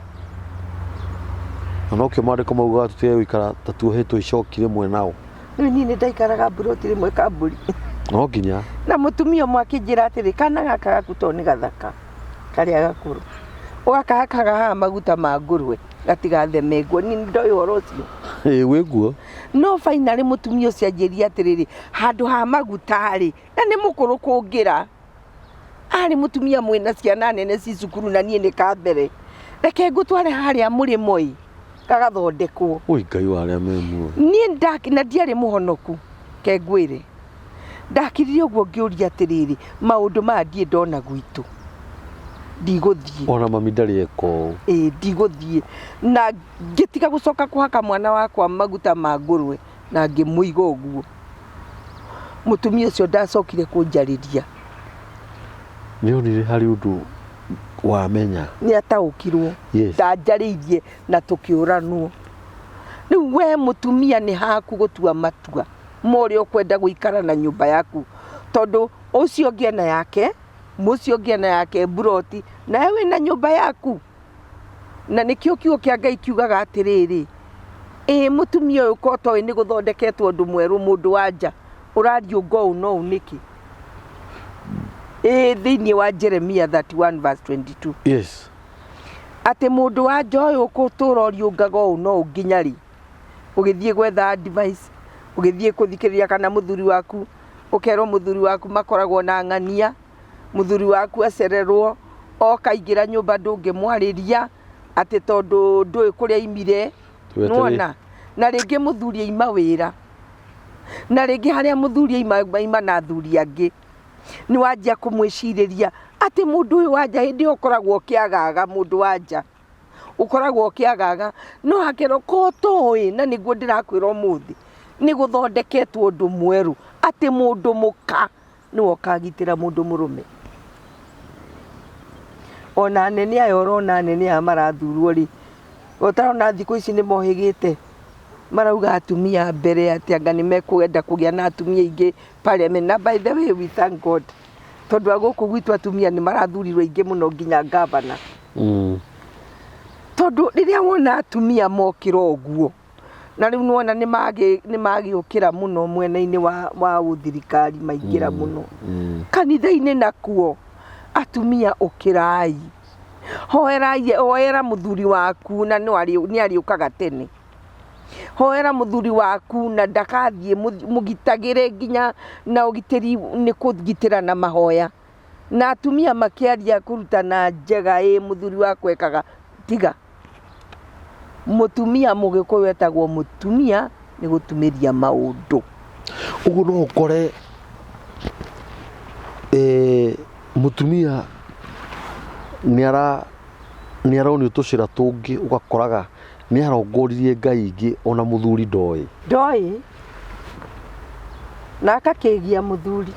[SPEAKER 1] Na nokĩo maandĩko maugaga tũtige gũikara ta tuohetwo icoki rĩmwe nao.
[SPEAKER 2] Rĩu niĩ nĩ ndaikaraga mburoti rĩmwe kambũri.
[SPEAKER 1] No nginya.
[SPEAKER 2] Na mũtumia ũmwe akĩnjĩra atĩrĩ, kana gaka gaku to nĩ gathaka karĩa gakũrũ. Ũgakahakaga haha maguta ma ngũrwe gatigathemengwo. Niĩ nĩ ndoĩ ũhoro ũcio.
[SPEAKER 1] Ĩĩ wĩguo.
[SPEAKER 2] No finally mũtumia ũcio anjĩrire atĩrĩrĩ, handũ ha maguta rĩ, na nĩ mũkũrũ kũngĩra. Arĩ mũtumia mwĩna ciana nene ci cukuru na niĩ nĩ ka mbere. Reke ngũtware harĩa mũrĩmo ĩ, gagathondekwo.
[SPEAKER 1] Oi Ngai wa arĩa me muoyo.
[SPEAKER 2] Niĩ na ndiarĩ mũhonoku, ke ngwĩre. Ndakirire ũguo ngĩũria atĩrĩrĩ, maũndũ maya ndirĩ ndona gwitũ, ndigũthiĩ.
[SPEAKER 1] Ona mami ndarĩ eka ũũ.
[SPEAKER 2] Ĩĩ ndigũthiĩ. Na ngĩtiga gũcoka kũhaka mwana wakwa maguta ma ngũrwe na ngĩmũiga ũguo. Mũtumia ũcio ndacokire kũnjarĩria.
[SPEAKER 1] Nĩ onire harĩ ũndũ wamenya.
[SPEAKER 2] Nĩ ataũkirwo.
[SPEAKER 1] Yes.
[SPEAKER 2] Ndanjarĩirie na tũkĩũranwo. Rĩu we mũtumia nĩ haku gũtua matua ma ũrĩa ũkwenda gũikara na nyũmba yaku. Tondũ ũcio ũngĩ ena yake, mũcio ũngĩ ena yake mburoti, nawe wĩna nyũmba yaku. Na nĩkĩo kiugo kĩa Ngai kiugaga atĩrĩrĩ, ĩ mũtumia ũyũ ko toĩ nĩ gũthondeketwo ũndũ mwerũ mũndũ wa nja, ũrariũnga ũũ na ũũ nĩkĩ? Ĩ thĩinĩ wa Jeremia 31 verse 22.
[SPEAKER 1] Yes.
[SPEAKER 2] Atĩ mũndũ wa nja ũyũ ũgũtũra ũriũngaga ũũ no nginya rĩ? Ũgĩthiĩ gwetha advice, ũgĩthiĩ kũthikĩrĩria kana mũthuri waku, ũkerwo mũthuri waku makoragwo na ng'ania, mũthuri waku acererwo, oka aingĩra nyũmba ndũngĩmwarĩria, atĩ tondũ ndũĩ kũrĩa aimire, nĩwona? Na rĩngĩ mũthuri aima wĩra, na rĩngĩ harĩa mũthuri aima, aima na athuri angĩ, nĩ wanjia kũmwĩcirĩria atĩ mũndũ ũyũ wa nja hĩndĩ ĩyo ũkoragwo ũkĩagaga mũndũ wa nja, ũkoragwo ũkĩagaga, no hakerwo ko ũtoĩ na nĩguo ndĩrakwĩra ũmũthĩ, nĩ gũthondeketwo ũndũ mwerũ atĩ mũndũ mũka nĩwe ũkagitĩra mũndũ mũrũme. Ona anene aya ũrona anene aya marathurwo rĩ, ũtarona thikũ ici nĩ mohĩgĩte, marauga atumia mbere atĩ anga nĩ mekwenda kũgĩa na atumia aingĩ parliament. Na by the way we thank God tondũ a gũkũ gwitũ atumia nĩ marathurirwo aingĩ mũno nginya ngavana. Tondũ rĩrĩa wona atumia mokĩra ũguo, na rĩu nĩwona nĩ magĩũkĩra mũno mwena-inĩ wa ũthirikari maingĩra mũno. Kanitha-inĩ nakuo atumia ũkĩrai, hoerai, hoera mũthuri waku na nĩ arĩũkaga tene. Hoera mũthuri waku na ndakathiĩ, mũgitagĩre nginya na ũgitĩri nĩ kũgitĩra na mahoya. Na atumia makĩaria kũrutana njega ĩ mũthuri wakwa ekaga, tiga. Mũtumia mũgĩkũyũ etagwo mũtumia nĩ gũtumĩria maũndũ.
[SPEAKER 1] Ũguo no ũkore mũtumia nĩ aronio tũcĩra tũngĩ ũgakoraga nĩ arongoririe ngai ingĩ ona mũthuri ndoĩ.
[SPEAKER 2] Ndoĩ. Na agakĩgia mũthuri.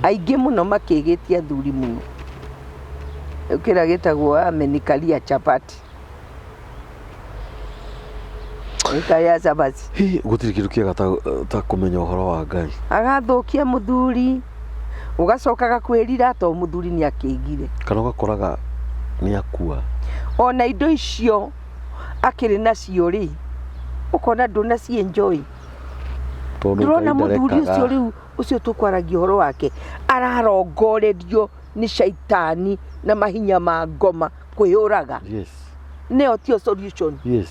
[SPEAKER 2] Aingĩ mũno makĩgĩtie athuri mũno. Kĩrĩa gĩtagwo amenikalia chapati. Ikaria chapati.
[SPEAKER 1] Hi, gũtirĩ kĩndũ kĩega ta kũmenya ũhoro wa Ngai.
[SPEAKER 2] Agathũkia mũthuri, ũgacoka agakwĩrira to mũthuri nĩ akĩgire.
[SPEAKER 1] Kana ũgakoraga nĩ akua.
[SPEAKER 2] Ona indo icio akĩrĩ nacio rĩ, ũkona ndũnaci enjoy.
[SPEAKER 1] Tondũ
[SPEAKER 2] Ndũrona
[SPEAKER 1] Ngai
[SPEAKER 2] mũthuri
[SPEAKER 1] ndarekaga.
[SPEAKER 2] ũcio rĩu ũcio tũkwaragia ũhoro wake ararongorerio nĩ caitani na mahinya ma ngoma kwĩyũraga.
[SPEAKER 1] Yes.
[SPEAKER 2] Nĩyo tio solution.
[SPEAKER 1] Yes.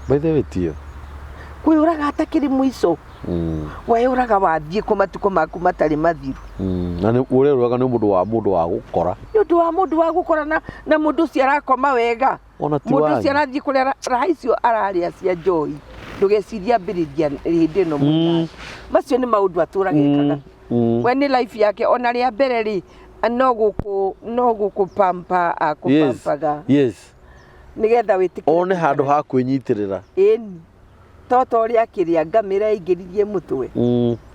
[SPEAKER 1] By the way tio.
[SPEAKER 2] Kwĩyũraga atakĩrĩ mũico. Weyũraga wathiĩ kũ matukũ maku matarĩ mathiru.
[SPEAKER 1] Na nĩ ũrerũraga nĩ mũndũ wa mũndũ wa gũkora.
[SPEAKER 2] Nĩ ũndũ wa mũndũ wa gũkora na mũndũ ũcio arakoma wega.
[SPEAKER 1] Ona ti
[SPEAKER 2] Mũndũ
[SPEAKER 1] wanyu.
[SPEAKER 2] ũcio arathiĩ kũrĩa raha icio ararĩa cia njohi. Ndũgecirie ambĩrĩria hĩndĩ ĩno mwĩnayo. Macio nĩ maũndũ atũraga ekaga. We nĩ life yake ona rĩa mbere rĩ no gũkũ no gũkũpampa akũpampaga.
[SPEAKER 1] Yes.
[SPEAKER 2] Nĩgetha wĩtĩkĩre.
[SPEAKER 1] One handũ ha kwĩnyitĩrĩra.
[SPEAKER 2] Ĩni. Toto ũrĩa akĩrĩa ngamĩra ĩingĩririe mũtwe.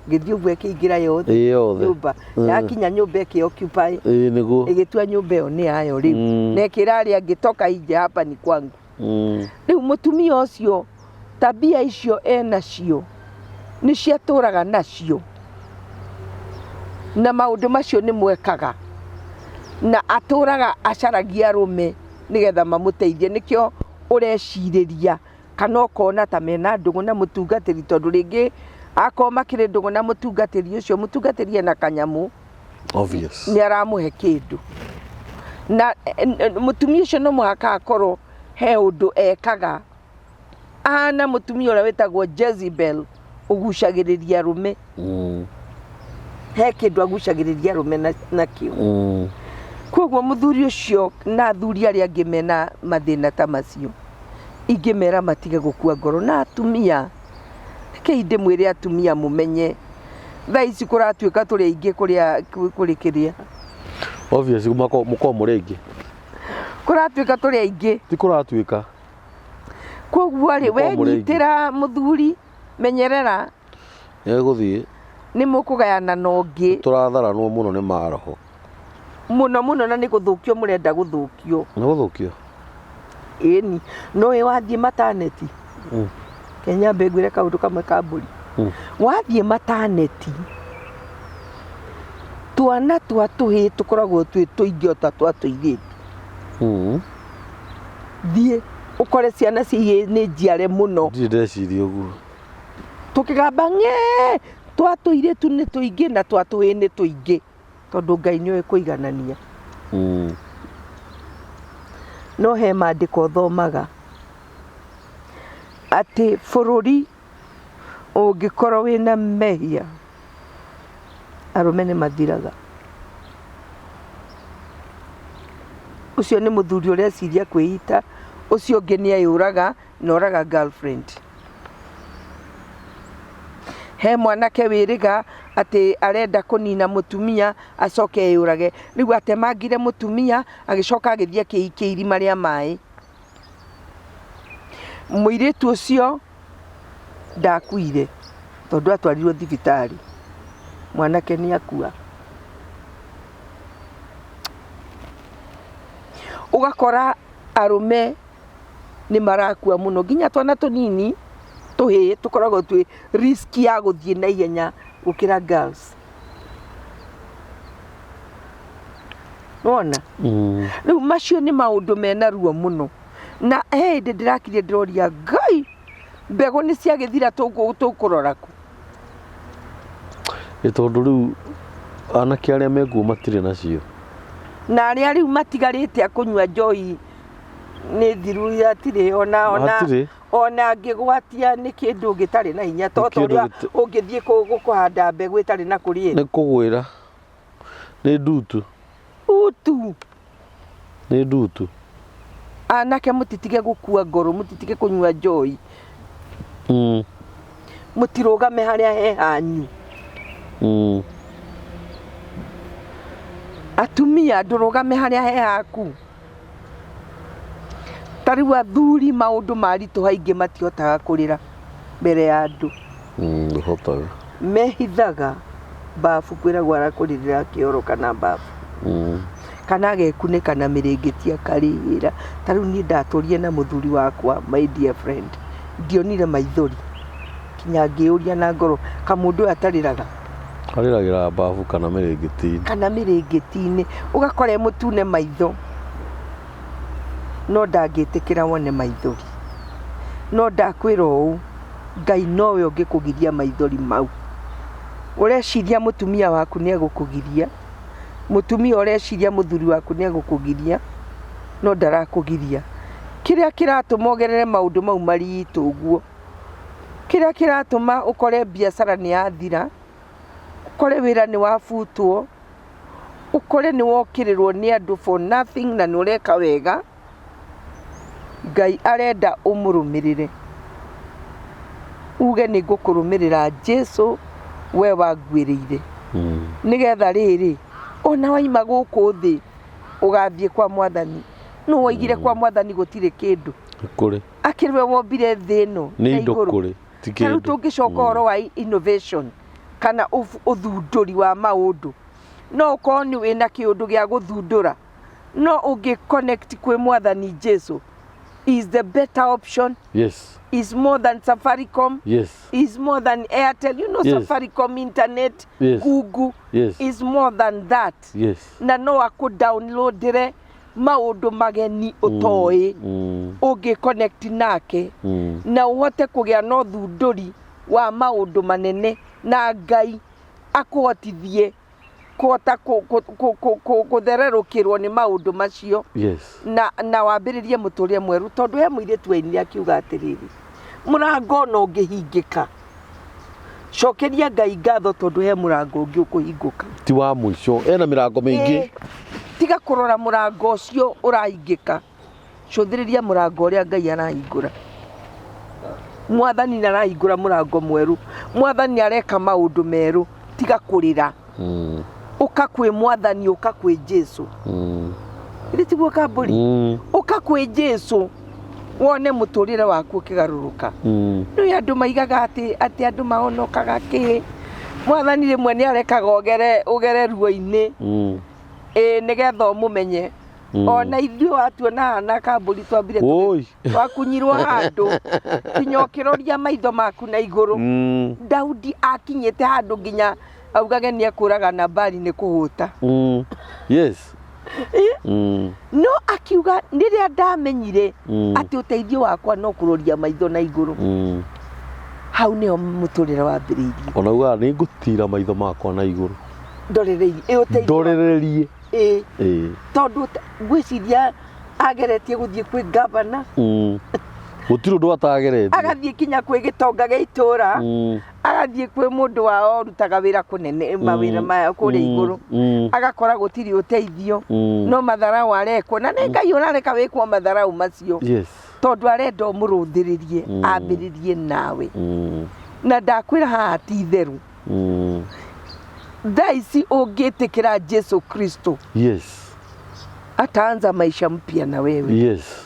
[SPEAKER 2] Gĩthiĩ ũguo ĩkĩingĩra yothe.
[SPEAKER 1] Ĩ yothe.
[SPEAKER 2] Nyũmba. Yakinya nyũmba ĩkĩ occupy.
[SPEAKER 1] Ĩ nĩguo.
[SPEAKER 2] Ĩgĩtua nyũmba ĩyo nĩ yayo rĩu. Na ĩkĩra arĩa angĩ toka inje hapa ni kwangu. Rĩu mũtumia ũcio tabia icio enacio nĩ ciatũraga nacio. Na maũndũ macio nĩ mwekaga. Na atũraga acaragia arũme nĩgetha mamũteithie. Nĩkĩo ũrecirĩria kana ũkona ta mena ndũgũ na mũtungatĩri tondũ rĩngĩ akorwo makĩrĩ ndũgũ na mũtungatĩri ũcio, mũtungatĩri ena kanyamũ.
[SPEAKER 1] Obvious.
[SPEAKER 2] Nĩ aramũhe kĩndũ. Na mũtumia ũcio no mũhaka akorwo he ũndũ ekaga. Ahana mũtumia ũrĩa wĩtagwo Jezebel ũgucagĩrĩria arũme. He kĩndũ agucagĩrĩria arũme nakĩo. Koguo mũthuri ũcio na athuri arĩa angĩ mena mathĩna ta macio, ingĩmera matige gũkua ngoro. Na atumia, rekei ndĩmwĩre atumia mũmenye, thaa ici kũratuĩka tũrĩ aingĩ kũrĩa kũrĩ kĩrĩa.
[SPEAKER 1] Obvious mũkoragwo mũrĩ aingĩ.
[SPEAKER 2] Kũratuĩka tũrĩ aingĩ.
[SPEAKER 1] Ti kũratuĩka.
[SPEAKER 2] Koguo rĩ,
[SPEAKER 1] Mũkoragwo mũrĩ aingĩ.
[SPEAKER 2] wenyitĩra mũthuri, menyerera.
[SPEAKER 1] Nĩegũthiĩ.
[SPEAKER 2] Nĩ mũkũgayana na ũngĩ.
[SPEAKER 1] Tũratharanwo mũno nĩ maroho.
[SPEAKER 2] Mũno mũno na nĩ gũthũkio mũrenda gũthũkio.
[SPEAKER 1] Nĩ gũthũkio?
[SPEAKER 2] Ĩni. No ĩ wathiĩ mataneti. Reke nyambe ngwĩre kaũndũ kamwe ka mbũri. Wathiĩ mataneti, twana twa tũhĩĩ tũkoragwo twĩ tũingĩ o ta twa tũirĩtu. Thiĩ ũkore ciana cia ihĩĩ nĩ njiare mũno.
[SPEAKER 1] Ndirĩ ndeciria ũguo.
[SPEAKER 2] Tũkĩgamba ng'ee, Twa tũirĩtu nĩ tũingĩ na twa tũhĩĩ nĩ tũingĩ tondũ Ngai nĩoĩ kũiganania. No he mandĩko thomaga atĩ bũrũri ũngĩkorwo wĩna mehia arũme nĩ mathiraga. Ũcio nĩ mũthuri ũreciria kwĩita, ũcio ũngĩ nĩ eyũraga na oraga girlfriend. He mwanake wĩrĩga atĩ arenda kũnina mũtumia acoke eyũrage. Rĩu atemangire mũtumia agĩcoka agĩthiĩ akĩikia irima rĩa maĩ. Mũirĩtu ũcio ndakuire tondũ atwarirwo thibitarĩ. Mwanake nĩ akua. Ũgakora arũme nĩ marakua mũno nginya twana tũnini tũhĩĩ tũkoragwo twĩ risk ya gũthiĩ na ihenya gũkĩra girls. Wona? Rĩu macio nĩ maũndũ mena ruo mũno. Na he hĩndĩ ndĩrakirie ndĩroria Ngai, mbegũ nĩ ciagĩthira tũkũrora kũ?
[SPEAKER 1] Ĩ tondũ rĩu anake arĩa mekuo matirĩ nacio.
[SPEAKER 2] Na arĩa rĩu matigarĩte a kũnyua njohi nĩ thiru hatirĩ ona ona
[SPEAKER 1] Hatirĩ.
[SPEAKER 2] ona angĩgwatia nĩ kĩndũ gĩtarĩ na hinya to
[SPEAKER 1] Nĩ
[SPEAKER 2] ta
[SPEAKER 1] kĩndũ
[SPEAKER 2] ũrĩa ũngĩthiĩ kũhanda mbegũ ĩtarĩ na kũrĩa
[SPEAKER 1] Nĩ kũgwĩra. Nĩ ndutu.
[SPEAKER 2] Utu.
[SPEAKER 1] Nĩ ndutu.
[SPEAKER 2] Anake mũtitige gũkua ngoro, mũtitige kũnyua njohi. Mũtirũgame harĩa he hanyu. Atumia ndũrũgame harĩa he haku. Ta rĩu athuri maũndũ maritũha aingĩ matihotaga kũrĩra mbere ya andũ.
[SPEAKER 1] Ndũhotaga.
[SPEAKER 2] Mehithaga mbabu kwĩragwo arakũrĩrĩra kĩoro kana mbabu. Kana agekunĩka na mĩrĩngĩti akarĩra. Ta rĩu niĩ ndatũrire na mũthuri wakwa my dear friend, ndionire maithori. Kinya ngĩyũria na ngoro, kamũndũ ũyũ atarĩraga?
[SPEAKER 1] Arĩragĩra mbabu kana mĩrĩngĩti-inĩ.
[SPEAKER 2] Kana mĩrĩngĩti-inĩ. Ũgakora e mũtune maitho, no ndangĩtĩkĩra wone maithori. No ndakwĩra ũũ, Ngai nowe ũngĩkũgiria maithori mau. Ũreciria mũtumia waku nĩ egũkũgiria, mũtumia ũreciria mũthuri waku nĩ egũkũgiria, no ndarakũgiria. Kĩrĩa kĩratũma ũgerere maũndũ mau maritũ ũguo, kĩrĩa kĩratũma ũkore biacara nĩ yathira, ũkore wĩra nĩ wabutwo, ũkore nĩ wokĩrĩrwo nĩ andũ for nothing na nĩ ũreka wega, Ngai arenda ũmũrũmĩrĩre. Uge nĩ ngũkũrũmĩrĩra Jesu we wanguĩrĩire. Nĩgetha rĩrĩ, ona waima gũkũ thĩ ũgathiĩ kwa mwathani. Nũ waigire kwa mwathani gũtirĩ kĩndũ?
[SPEAKER 1] Kũrĩ.
[SPEAKER 2] Akĩrĩ we wombire thĩ ĩno
[SPEAKER 1] Nĩ
[SPEAKER 2] na
[SPEAKER 1] indo
[SPEAKER 2] igũrũ.
[SPEAKER 1] kũrĩ, ti
[SPEAKER 2] Ta rĩu
[SPEAKER 1] kĩndũ.
[SPEAKER 2] tũngĩcoka ũhoro wa innovation kana ũthundũri wa maũndũ, no ũkorwo nĩ wĩna kĩũndũ gĩa gũthundũra, no ũngĩ connect kwĩ mwathani Jesu is the better option. Is more than Safaricom. Is more than Airtel. You know Safaricom internet, Google is more than that. Na no akũ downloadire maũndũ mageni ũtoĩ ũngĩ connect nake na ũhote kũgĩa na ũthundũri wa maũndũ manene na Ngai akũhotithie kũhota kũthererũkĩrwo nĩ maũndũ macio na wambĩrĩrie mũtũrĩre mwerũ tondũ he mũirĩtu wainire akiuga atĩrĩrĩ mũrango ona ũngĩhingĩka cokeria Ngai ngatho tondũ he mũrango ũngĩ ũkũhingũka.
[SPEAKER 1] Ti wa mũico, ena mĩrango mĩingĩ.
[SPEAKER 2] Tiga kũrora mũrango ũcio ũrahingĩka, cũthĩrĩria mũrango ũrĩa Ngai arahingũra. Mwathani nĩ arahingũra mũrango mwerũ, mwathani nĩ areka maũndũ merũ, tiga kũrĩra. Ũka kwĩ mwathani, ũka kwĩ Jesu. Githĩ tiguo Kambũri? Ũka kwĩ Jesu wone mũtũrĩre waku ũkĩgarũrũka. Nĩ andũ maigaga atĩ atĩ andũ mahonokaga kĩ? Mwathani rĩmwe nĩ arekaga ũgere ũgere ruo-inĩ ĩĩ nĩgetha ũmũmenye. Ona ithuĩ watuona haha na Kambũri twambire
[SPEAKER 1] Woi.
[SPEAKER 2] twakunyirwo handũ nginya ũkĩroria maitho maku na igũrũ. Daudi akinyĩte handũ nginya augage nĩ ekũraga Nabali nĩ kũhũta.
[SPEAKER 1] Yes.
[SPEAKER 2] No akiuga rĩrĩa ndamenyire atĩ ũteithio wakwa no kũroria maitho na igũrũ. Hau nĩho mũtũrĩre wambĩrĩirie.
[SPEAKER 1] Ona ugaga nĩ ngũtira maitho makwa na igũrũ.
[SPEAKER 2] Ndorereirie ĩ ũteithio.
[SPEAKER 1] Ndorererie.
[SPEAKER 2] Ĩ.
[SPEAKER 1] Ĩ.
[SPEAKER 2] Tondũ ngwĩciria ageretie gũthiĩ kwĩ gavana.
[SPEAKER 1] Gũtirĩ ũndũ atageretie.
[SPEAKER 2] Agathiĩ kinya kwĩ gĩtonga gĩa itũra. Agathiĩ kwĩ mũndũ wao ũrutaga wĩra kũnene mawĩra maya kũrĩa igũrũ. Agakora gũtirĩ ũteithio. No matharau arekwo na nĩ Ngai ũrareka wĩkwo matharau macio.
[SPEAKER 1] Yes.
[SPEAKER 2] Tondũ arenda ũmũrũthĩrĩrie ambĩrĩrie nawe. Na ndakwĩra haha ti itherũ. Thaa ici ũngĩtĩkĩra Jesu Kristo.
[SPEAKER 1] Yes.
[SPEAKER 2] Ataanza maisha mpya na wewe.
[SPEAKER 1] Yes.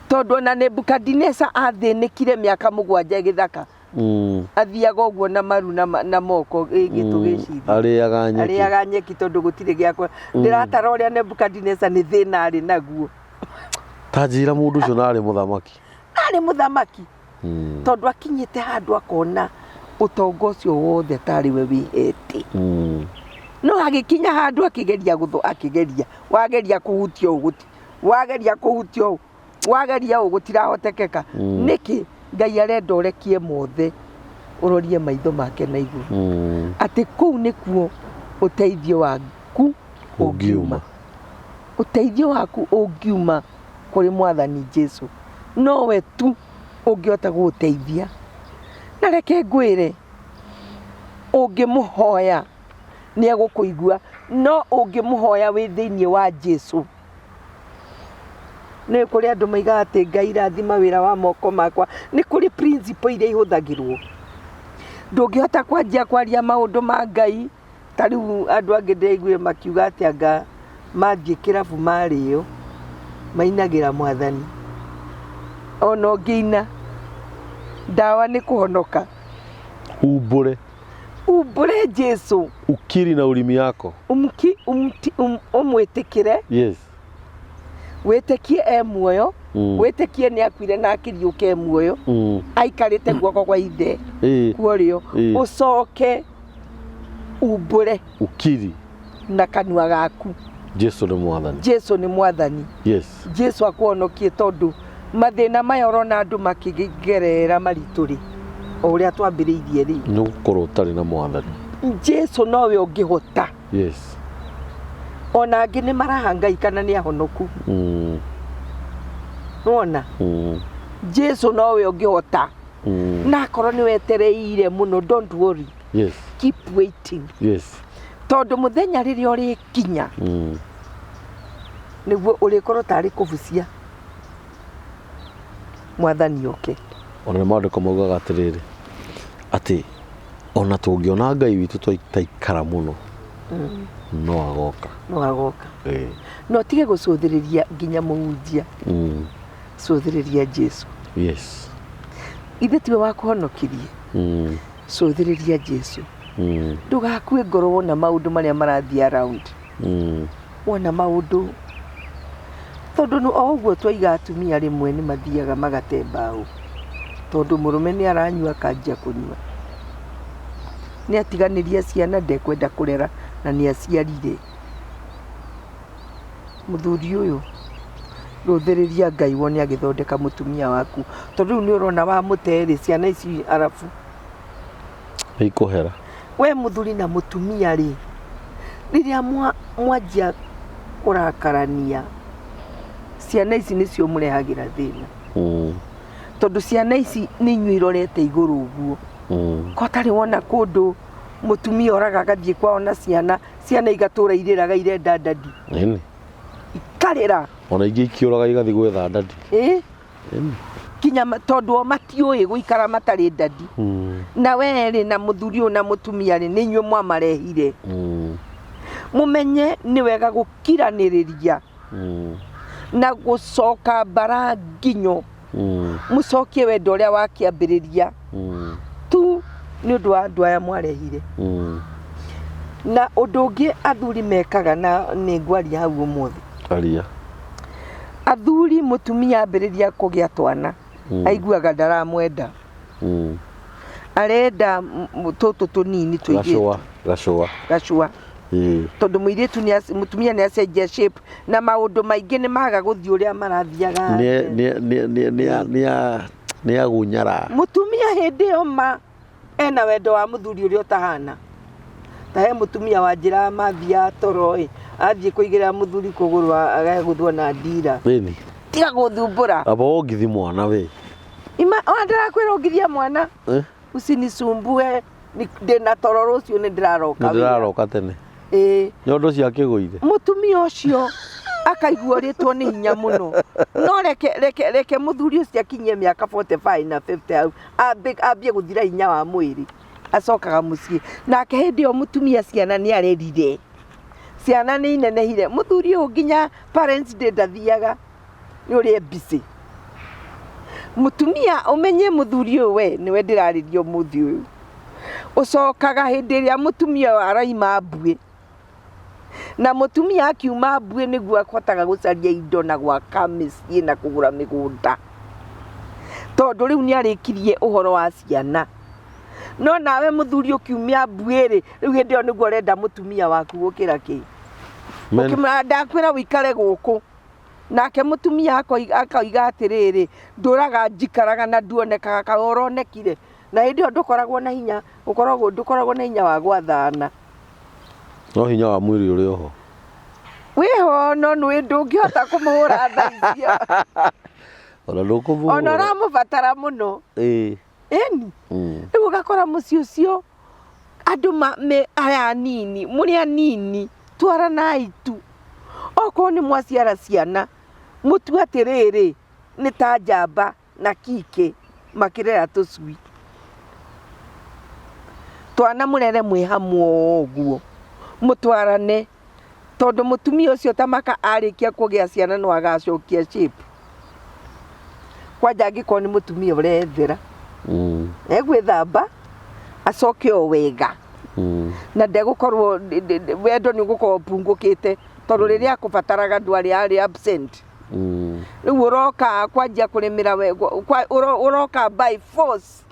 [SPEAKER 2] Tondũ ona Nebukadineza athĩnĩkire mĩaka 7 gĩthaka. Athiaga ũguo na maru na moko gĩtũ gĩcithi.
[SPEAKER 1] Arĩaga nyeki.
[SPEAKER 2] Arĩaga nyeki tondũ gũtirĩ gĩa kũrĩa. Ndĩratara ũrĩa Nebukadineza nĩ thĩna arĩ naguo.
[SPEAKER 1] Ta njĩra mũndũ ũcio na arĩ mũthamaki.
[SPEAKER 2] Arĩ mũthamaki. Tondũ akinyĩte handũ akona ũtonga ũcio wothe tarĩ we wĩhete. No agĩkinya handũ akĩgeria gũthũ akĩgeria. Wageria kũhutia ũũ gũti. Wageria kũhutia ũũ. Wageria ũũ gũtirahotekeka. Nĩkĩ Ngai arenda ũrekie mothe ũrorie maitho make na igũrũ. Atĩ kũu nĩkuo ũteithio waku ũngiuma. Ũteithio waku ũngiuma kũrĩ Mwathani Jesu. Nowe tu ũngĩhota gũgũteithia. Na reke ngwĩre, ũngĩmũhoya nĩ egũkũigua, no ũngĩmũhoya wĩ thĩinĩ wa Jesu. Nĩ kũrĩ andũ maigaga atĩ Ngai rathima wĩra wa moko makwa. Nĩ kũrĩ principle iria ihũthagĩrwo. Ndũngĩhota kwanjia kwaria maũndũ ma Ngai. Ta rĩu andũ angĩ ndĩraiguire makiuga atĩ anga mathiĩ kĩrabu marĩo mainagĩra Mwathani. Ona ũngĩina ndawa nĩ kũhonoka.
[SPEAKER 1] Umbũre.
[SPEAKER 2] Umbũre Jesu.
[SPEAKER 1] Ukiri na ulimi yako.
[SPEAKER 2] Ũmwĩtĩkĩre.
[SPEAKER 1] Yes.
[SPEAKER 2] Wĩtĩkie e muoyo. Wĩtĩkie nĩ akuire na akĩriũka e muoyo. Aikarĩte guoko kwa ithe. Kuorĩo. Ũcoke umbũre.
[SPEAKER 1] Ukiri.
[SPEAKER 2] Na kanua gaku.
[SPEAKER 1] Jesu nĩ Mwathani.
[SPEAKER 2] Jesu nĩ Mwathani.
[SPEAKER 1] Yes.
[SPEAKER 2] Jesu akũhonokie tondũ mathĩna maya ũrona andũ makĩgerera maritũ rĩ, o ũrĩa twambĩrĩirie rĩ.
[SPEAKER 1] Nĩ gũkorwo ũtarĩ na Mwathani.
[SPEAKER 2] Jesu nowe ũngĩhota.
[SPEAKER 1] Yes.
[SPEAKER 2] Ona angĩ nĩ marahangaika na nĩ ahonoku. Nĩwona? Jesu nowe ũngĩhota. Na akorwo nĩ wetereire mũno, don't worry.
[SPEAKER 1] Yes.
[SPEAKER 2] Keep waiting.
[SPEAKER 1] Yes.
[SPEAKER 2] Tondũ mũthenya rĩrĩa ũrĩkinya, nĩguo ũrĩkorwo tarĩ kũbucia Mwathani oke.
[SPEAKER 1] Ona nĩ maandĩko maugaga atĩrĩrĩ, atĩ ona tũngĩona Ngai witũ twaikara mũno, no agoka.
[SPEAKER 2] No agoka. No tige gũcũthĩrĩria nginya mũhunjia. Cũthĩrĩria Jesu.
[SPEAKER 1] Yes.
[SPEAKER 2] Ithe tiwe wakũhonokirie. Cũthĩrĩria Jesu. Ndũgakue ngoro wona maũndũ marĩa marathiĩ around. Wona maũndũ tondũ o ũguo twaiga atumia rĩmwe nĩ mathiaga magate mbaũ tondũ mũrũme nĩ aranyua akanjia kũnyua. Nĩ atiganĩria ciana ndekwenda kũrera na nĩ aciarire. Mũthuri ũyũ rũthĩrĩria Ngai wone agĩthondeka mũtumia waku tondũ rĩu nĩ ũrona wamũte rĩ ciana ici arabu
[SPEAKER 1] Nĩ ikũhera.
[SPEAKER 2] We mũthuri na mũtumia rĩ, rĩrĩa mwanjia kũrakarania ciana ici nĩcio mũrehagĩra thĩna. Tondũ ciana ici nĩ inyuĩ irorete igũrũ ũguo. Ko tarĩ wona kũndũ mũtumia oraga agathiĩ kwao na ciana, ciana igatũra irĩraga irenda ndadi.
[SPEAKER 1] Nini?
[SPEAKER 2] Ikarĩra.
[SPEAKER 1] Ona ingĩ ikĩũraga igathiĩ gwetha ndadi.
[SPEAKER 2] Ĩ? Kinya tondũ o matiũĩ gũikara matarĩ ndadi. Na we rĩ na mũthuri ũyũ na mũtumia rĩ nĩ inyuĩ mwamarehire. Mũmenye nĩ wega gũkiranĩrĩria na gũcoka mbara nginyo. Mũcokie wendo ũrĩa wakĩambĩrĩria tu nĩ ũndũ wa andũ aya mwarehire. Na ũndũ ũngĩ athuri mekaga na nĩ ngwaria hau ũmũthĩ.
[SPEAKER 1] Aria.
[SPEAKER 2] Athuri mũtumia ambĩrĩria kũgĩa twana aiguaga ndaramwenda. Arenda tũtũ tũnini tũirĩtu.
[SPEAKER 1] Gacũa, gacũa.
[SPEAKER 2] Gacũa. Tondũ mũirĩtu nĩ mũtumia nĩ acenjia shape na maũndũ maingĩ nĩ maga gũthiĩ ũrĩa marathiaga.
[SPEAKER 1] Nĩ agunyara.
[SPEAKER 2] Mũtumia hĩndĩ ĩyo ma ena wendo wa mũthuri ũrĩa ũtahana. Ta he mũtumia wanjĩraga mathiaga toro ĩ, athiĩ kũigĩrĩra mũthuri kũgũrũ agagũthwo na ndira.
[SPEAKER 1] Ĩni.
[SPEAKER 2] Tiga gũthumbũra.
[SPEAKER 1] Aba wongithi mwana we.
[SPEAKER 2] Ima, ona ndĩrakwĩra ongithia mwana.
[SPEAKER 1] Eh?
[SPEAKER 2] Usinisumbue, ndĩna toro rũciũ nĩ ndĩraroka
[SPEAKER 1] Nĩ
[SPEAKER 2] wĩra.
[SPEAKER 1] ndĩraroka tene.
[SPEAKER 2] Ĩĩ.
[SPEAKER 1] Nyondo ciakĩgũire.
[SPEAKER 2] Mũtumia ũcio akaigua ũrĩtwo nĩ hinya mũno. No reke, reke, reke mũthuri ũcio akinyie mĩaka 45 na 50 hau, ambie gũthira hinya wa mwĩrĩ. Acokaga mũciĩ. Nake hĩndĩ ĩyo mũtumia ciana nĩ arerire. Ciana nĩ inenehire. Mũthuri ũyũ nginya parents day ndathiaga. Nĩ ũrĩa e busy. Mũtumia ũmenye mũthuri ũyũ we nĩwe ndĩrarĩria ũmũthĩ ũyũ. Ũcokaga hĩndĩ ĩrĩa mũtumia ũyũ araima mbuĩ. Na mũtumia akiuma mbuĩ nĩguo ahotaga gũcaria indo na gwaka mĩciĩ na kũgũra mĩgũnda. Tondũ rĩu nĩ arĩkirie ũhoro wa ciana. No nawe mũthuri ũkiumia mbuĩ rĩ, rĩu hĩndĩ ĩyo nĩguo ũrenda mũtumia waku gũkĩra kĩ. Ũkĩmwĩra ndakwĩra ũikare gũkũ. Nake mũtumia akoiga atĩrĩrĩ, ndũraga njikaraga na nduonekaga kaĩ ũronekire. Na hĩndĩ ĩyo ndũkoragwo na hinya, ũkoragwo ndũkoragwo na hinya wa gwathana.
[SPEAKER 1] No hinya wa mwĩrĩ ũrĩ oho.
[SPEAKER 2] Wĩho no nĩ ndũngĩhota kũmũhũra tha icio.
[SPEAKER 1] Ona ndũkũmũhũra.
[SPEAKER 2] Ona ũramũbatara mũno.
[SPEAKER 1] Ĩĩ.
[SPEAKER 2] Ĩni. Rĩu ũgakora mũciĩ ũcio andũ me aya anini, mũrĩ anini, twaranai tu. Okorwo nĩ mwaciara ciana, mũtue atĩrĩrĩ, nĩ ta njamba na kike makĩrera tũcui. Twana mũrere mwĩ hamwe o ũguo, mũtwarane. Tondũ mũtumia ũcio ta maka arĩkia kũgĩa ciana no agacokia shape. Kwanja angĩkorwo nĩ mũtumia ũrethera. Egwĩthamba, acoke o wega. Na ndegũkorwo, wendo nĩ ũgũkorwo ũpungũkĩte tondũ rĩrĩa akũbataraga ndwarĩ arĩ absent. Rĩu ũroka kwanjia kũrĩmĩra ũroka by force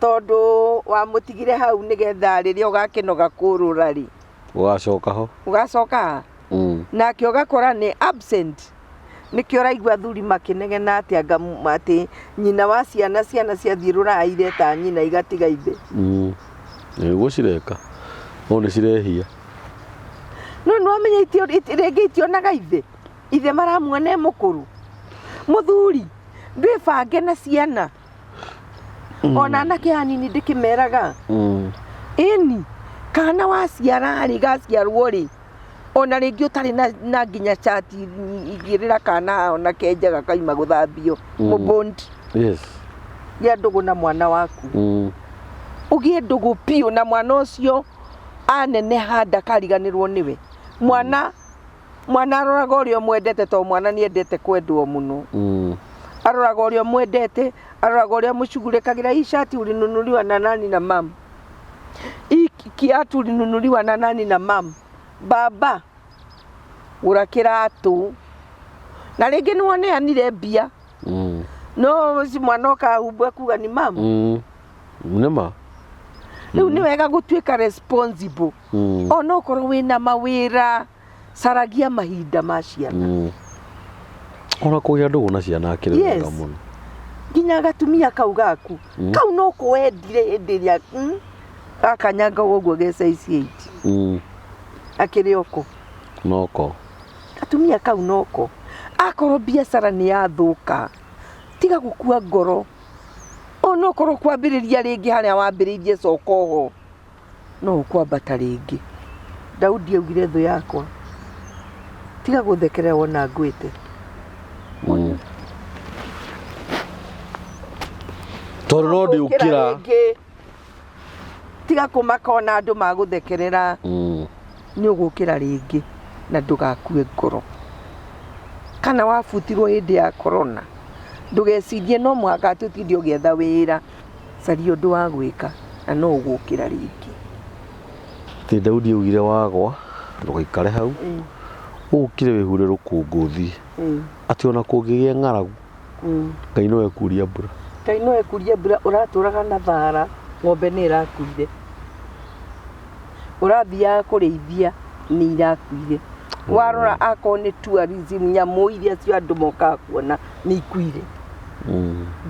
[SPEAKER 2] tondũ wamũtigire hau nĩgetha rĩrĩa ũgakĩnoga kũrũra rĩ.
[SPEAKER 1] Ũgacoka ho.
[SPEAKER 2] Ũgacoka ha? Nake ũgakora nĩ absent. Nĩkĩo ũraigua athuri makĩnegena atĩ anga atĩ nyina wa ciana, ciana ciathiĩ rũraya ireta nyina igatiga ithe.
[SPEAKER 1] Nĩguo cireka. No nĩ cirehia.
[SPEAKER 2] No nĩ wamenya rĩngĩ itionaga ithe. Ithe maramuona e mũkũrũ. Mũthuri, ndwĩbange na ciana. Ona anake anini ndĩkĩmeraga. Ĩni, kana waciara rĩ, gaciarwo rĩ, ona rĩngĩ ũtarĩ na nginya cati igĩrĩra kana ona kenjaga kaima gũthambio. Mũbũndi.
[SPEAKER 1] Yes.
[SPEAKER 2] Gĩa ndũgũ na mwana waku. Ũgĩe ndũgũ biũ na mwana ũcio aneneha ndakariganĩrwo nĩwe. Mwana mwana aroraga ũrĩa ũmwendete tondũ mwana nĩ endete kwendwo mũno. Aroraga ũrĩa ũmwendete, aroraga ũrĩa mũcugurĩkagĩra. Hii shati ulinunuliwa na nani na mam? Hii kiatu ulinunuliwa na nani na mam? Baba, gũra kĩratũ. Na rĩngĩ nĩ woneanire mbia. No si mwana ũkahumbwo kuga ni mam.
[SPEAKER 1] Nĩ ma.
[SPEAKER 2] Rĩu nĩ wega gũtuĩka responsible. Ona okorwo wĩna mawĩra, caragia mahinda ma ciana.
[SPEAKER 1] Ona kũgĩa ndũgũ na ciana akĩrĩ wega mũno.
[SPEAKER 2] Nginya gatumia kau gaku. Kau no kũwendire hĩndĩ ĩrĩa gakanyanga ũguo ge size 8. Akĩrĩ oko.
[SPEAKER 1] Noko.
[SPEAKER 2] Gatumia kau noko. Akorwo biacara nĩ yathũka, tiga gũkua ngoro. Ona okorwo kwambĩrĩria rĩngĩ harĩa wambĩrĩirie coka oho, no ũkwambata rĩngĩ. Daudi augire thũ yakwa, tiga gũthekerera wona ngwĩte.
[SPEAKER 1] Tondũ no ndĩũkĩra.
[SPEAKER 2] Rĩngĩ. Tiga kũmaka ona andũ magũthekerera. Nĩ ũgũkĩra rĩngĩ na ndũgakue ngoro. Kana wabutirwo hĩndĩ ya corona, ndũgecirie no mũhaka atĩ ũtinde ũgĩetha wĩra. Caria ũndũ wa gwĩka na no ũgũkĩra rĩngĩ.
[SPEAKER 1] Atĩ Daudi augire wagwa, ndũgaikare hau. Ũkire wĩhure rũkũngũ ũthiĩ. Atĩ ona kũngĩgĩa ng'aragu, Ngai no ekuria mbura.
[SPEAKER 2] Ngai no ekuria mbura, ũratũraga na thara, ng'ombe nĩ ĩrakuire. Ũrathiaga kũrĩithia nĩ irakuire. Warora akorwo nĩ tourism, nyamũ iria cio andũ mokaga kuona nĩ ikuire.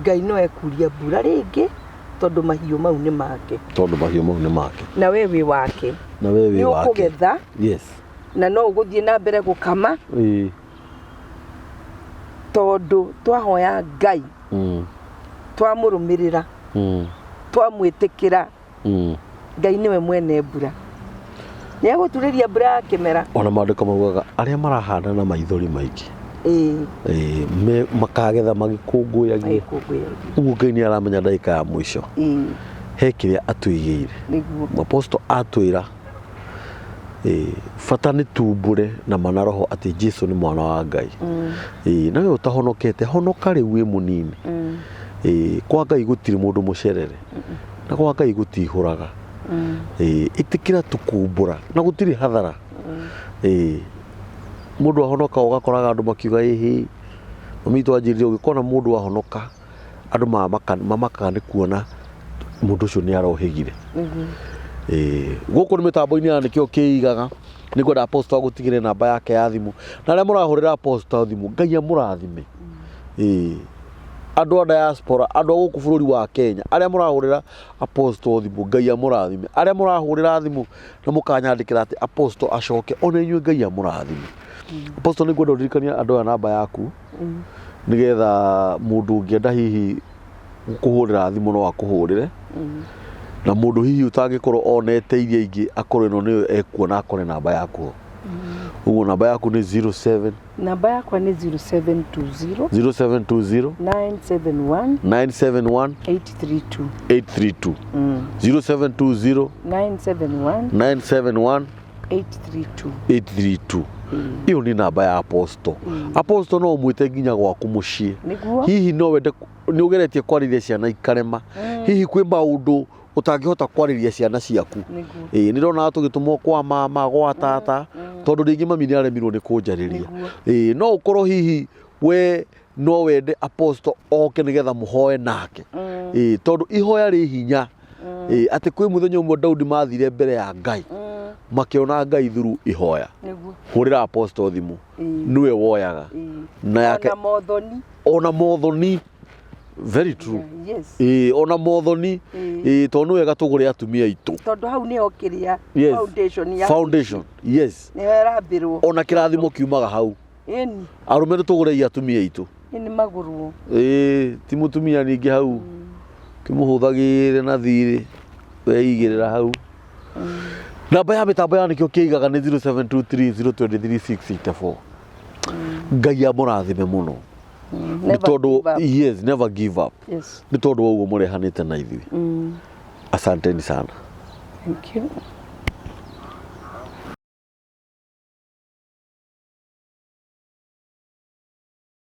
[SPEAKER 2] Ngai no ekuria mbura rĩngĩ tondũ mahiũ mau nĩ make.
[SPEAKER 1] Tondũ mahiũ mau nĩ make.
[SPEAKER 2] Na we wĩ wake.
[SPEAKER 1] Na we wĩ
[SPEAKER 2] Nĩ
[SPEAKER 1] wake.
[SPEAKER 2] ũkũgetha.
[SPEAKER 1] Yes.
[SPEAKER 2] Na no ũgũthiĩ na mbere gũkama.
[SPEAKER 1] Ĩĩ.
[SPEAKER 2] Tondũ twahoya Ngai. Twamũrũmĩrĩra. Twamwĩtĩkĩra. Ngai nĩwe mwene mbura. Nĩ egũturĩria mbura ya kĩmera.
[SPEAKER 1] Ona maandĩko maugaga arĩa marahanda na maithori maingĩ.
[SPEAKER 2] Ĩĩ.
[SPEAKER 1] Ĩĩ, makagetha magĩkũngũyagia.
[SPEAKER 2] Magĩkũngũyagia.
[SPEAKER 1] Ũguo Ngai nĩ aramenya ndagĩka ya mũico.
[SPEAKER 2] Ĩĩ.
[SPEAKER 1] He kĩrĩa atũigĩire.
[SPEAKER 2] Nĩguo.
[SPEAKER 1] Apostle atwĩra ĩĩ, bata nĩ tumbũre na mana roho atĩ Jesu nĩ mwana wa Ngai. Ĩĩ, na we ũtahonokete honoka rĩu wĩ mũnini. Ĩĩ, kwa Ngai gũtirĩ mũndũ mũcerere. Na kwa Ngai gũtihũraga. Ĩĩ, ĩtĩkĩra tukumbũra na gũtirĩ hathara. Ĩĩ, mũndũ ahonoka ũgakoraga andũ makiuga ĩhĩ mami witũ anjĩrire ũngĩkona mũndũ ahonoka andũ mamakaga nĩ kuona mũndũ ũcio nĩ arohĩgire. Ĩĩ, gũkũ nĩ mĩtambo-inĩ ya nĩkĩo kĩigaga nĩ ngwenda apostle agũtigĩre namba yake ya thimũ na arĩa mũrahũrĩra apostle thimũ Ngai amũrathime. Ĩĩ, andũ a diaspora andũ a gũkũ bũrũri wa Kenya arĩa mũrahũrĩra apostle thimũ Ngai amũrathime arĩa mũrahũrĩra thimũ na mũkanyandĩkĩra atĩ apostle acoke ona inyuĩ Ngai amũrathime. Apostle nĩ ngwenda ũririkanie andũ aya namba yaku nĩgetha mũndũ ũngĩenda hihi kũhũrĩra thimũ no akũhũrĩre na mũndũ hihi ũtangĩkorwo onete iria ingĩ akorwo ĩno nĩyo ekuona akore namba yaku ho. Ũguo namba yaku nĩ 07
[SPEAKER 2] Namba yakwa nĩ 0720
[SPEAKER 1] 0720
[SPEAKER 2] 971
[SPEAKER 1] 971
[SPEAKER 2] 832.
[SPEAKER 1] 832 0720
[SPEAKER 2] 971
[SPEAKER 1] 971
[SPEAKER 2] 832.
[SPEAKER 1] 832 iyo nĩ namba ya apostle. Apostle no ũmwĩte nginya gwaku mũciĩ.
[SPEAKER 2] Nĩguo.
[SPEAKER 1] Hihi no wende nĩ ũgeretie kwarĩria ciana ikarema. Hihi kwĩ maũndũ ũtangĩhota kwarĩria ciana ciaku.
[SPEAKER 2] Nĩguo.
[SPEAKER 1] Ĩĩ nĩ ndona tũgĩtũmwo kwa mama gwa tata tondũ rĩngĩ mami nĩ aremirwo nĩ kũnjarĩria.
[SPEAKER 2] Nĩguo.
[SPEAKER 1] Ĩĩ no ũkorwo hihi we no wende apostle oke nĩgetha mũhoe nake. Ĩĩ tondũ ihoya rĩ hinya. Ĩĩ atĩ kwĩ mũthenya ũmwe Daudi mathire mbere ya Ngai makĩona Ngai through ihoya.
[SPEAKER 2] Nĩguo.
[SPEAKER 1] Hũrĩra apostle thimũ.
[SPEAKER 2] Ĩĩ.
[SPEAKER 1] Nĩwe woyaga.
[SPEAKER 2] Ĩĩ.
[SPEAKER 1] Na yake
[SPEAKER 2] Ona mothoni.
[SPEAKER 1] ona mothoni very true.
[SPEAKER 2] Yes.
[SPEAKER 1] Ĩĩ ona mothoni
[SPEAKER 2] Ĩĩ.
[SPEAKER 1] ĩĩ tondũ nĩ wega tũgũre atumia aitũ.
[SPEAKER 2] Tondũ hau nĩho kĩrĩa
[SPEAKER 1] Yes.
[SPEAKER 2] foundation ya
[SPEAKER 1] Foundation. Yes.
[SPEAKER 2] nĩho ĩrambĩrwo.
[SPEAKER 1] Ona kĩrathimo kiumaga hau.
[SPEAKER 2] Ĩni.
[SPEAKER 1] Arũme nĩ tũgũrei atumia aitũ.
[SPEAKER 2] Nĩ magũrwo.
[SPEAKER 1] Ĩĩ ti mũtumia ningĩ hau kĩmũhũthagĩre na thirĩ weigĩrĩra hau. Namba ya mĩtambo ya nĩkĩo kĩigaga nĩ 0723023684. Ngai amũrathime mũno. Nĩ
[SPEAKER 2] Never
[SPEAKER 1] tondũ
[SPEAKER 2] give up.
[SPEAKER 1] yes, never give up.
[SPEAKER 2] Yes.
[SPEAKER 1] Nĩ tondũ wa ũguo mũrehanĩte na ithuĩ. Asanteni sana.
[SPEAKER 2] Thank you.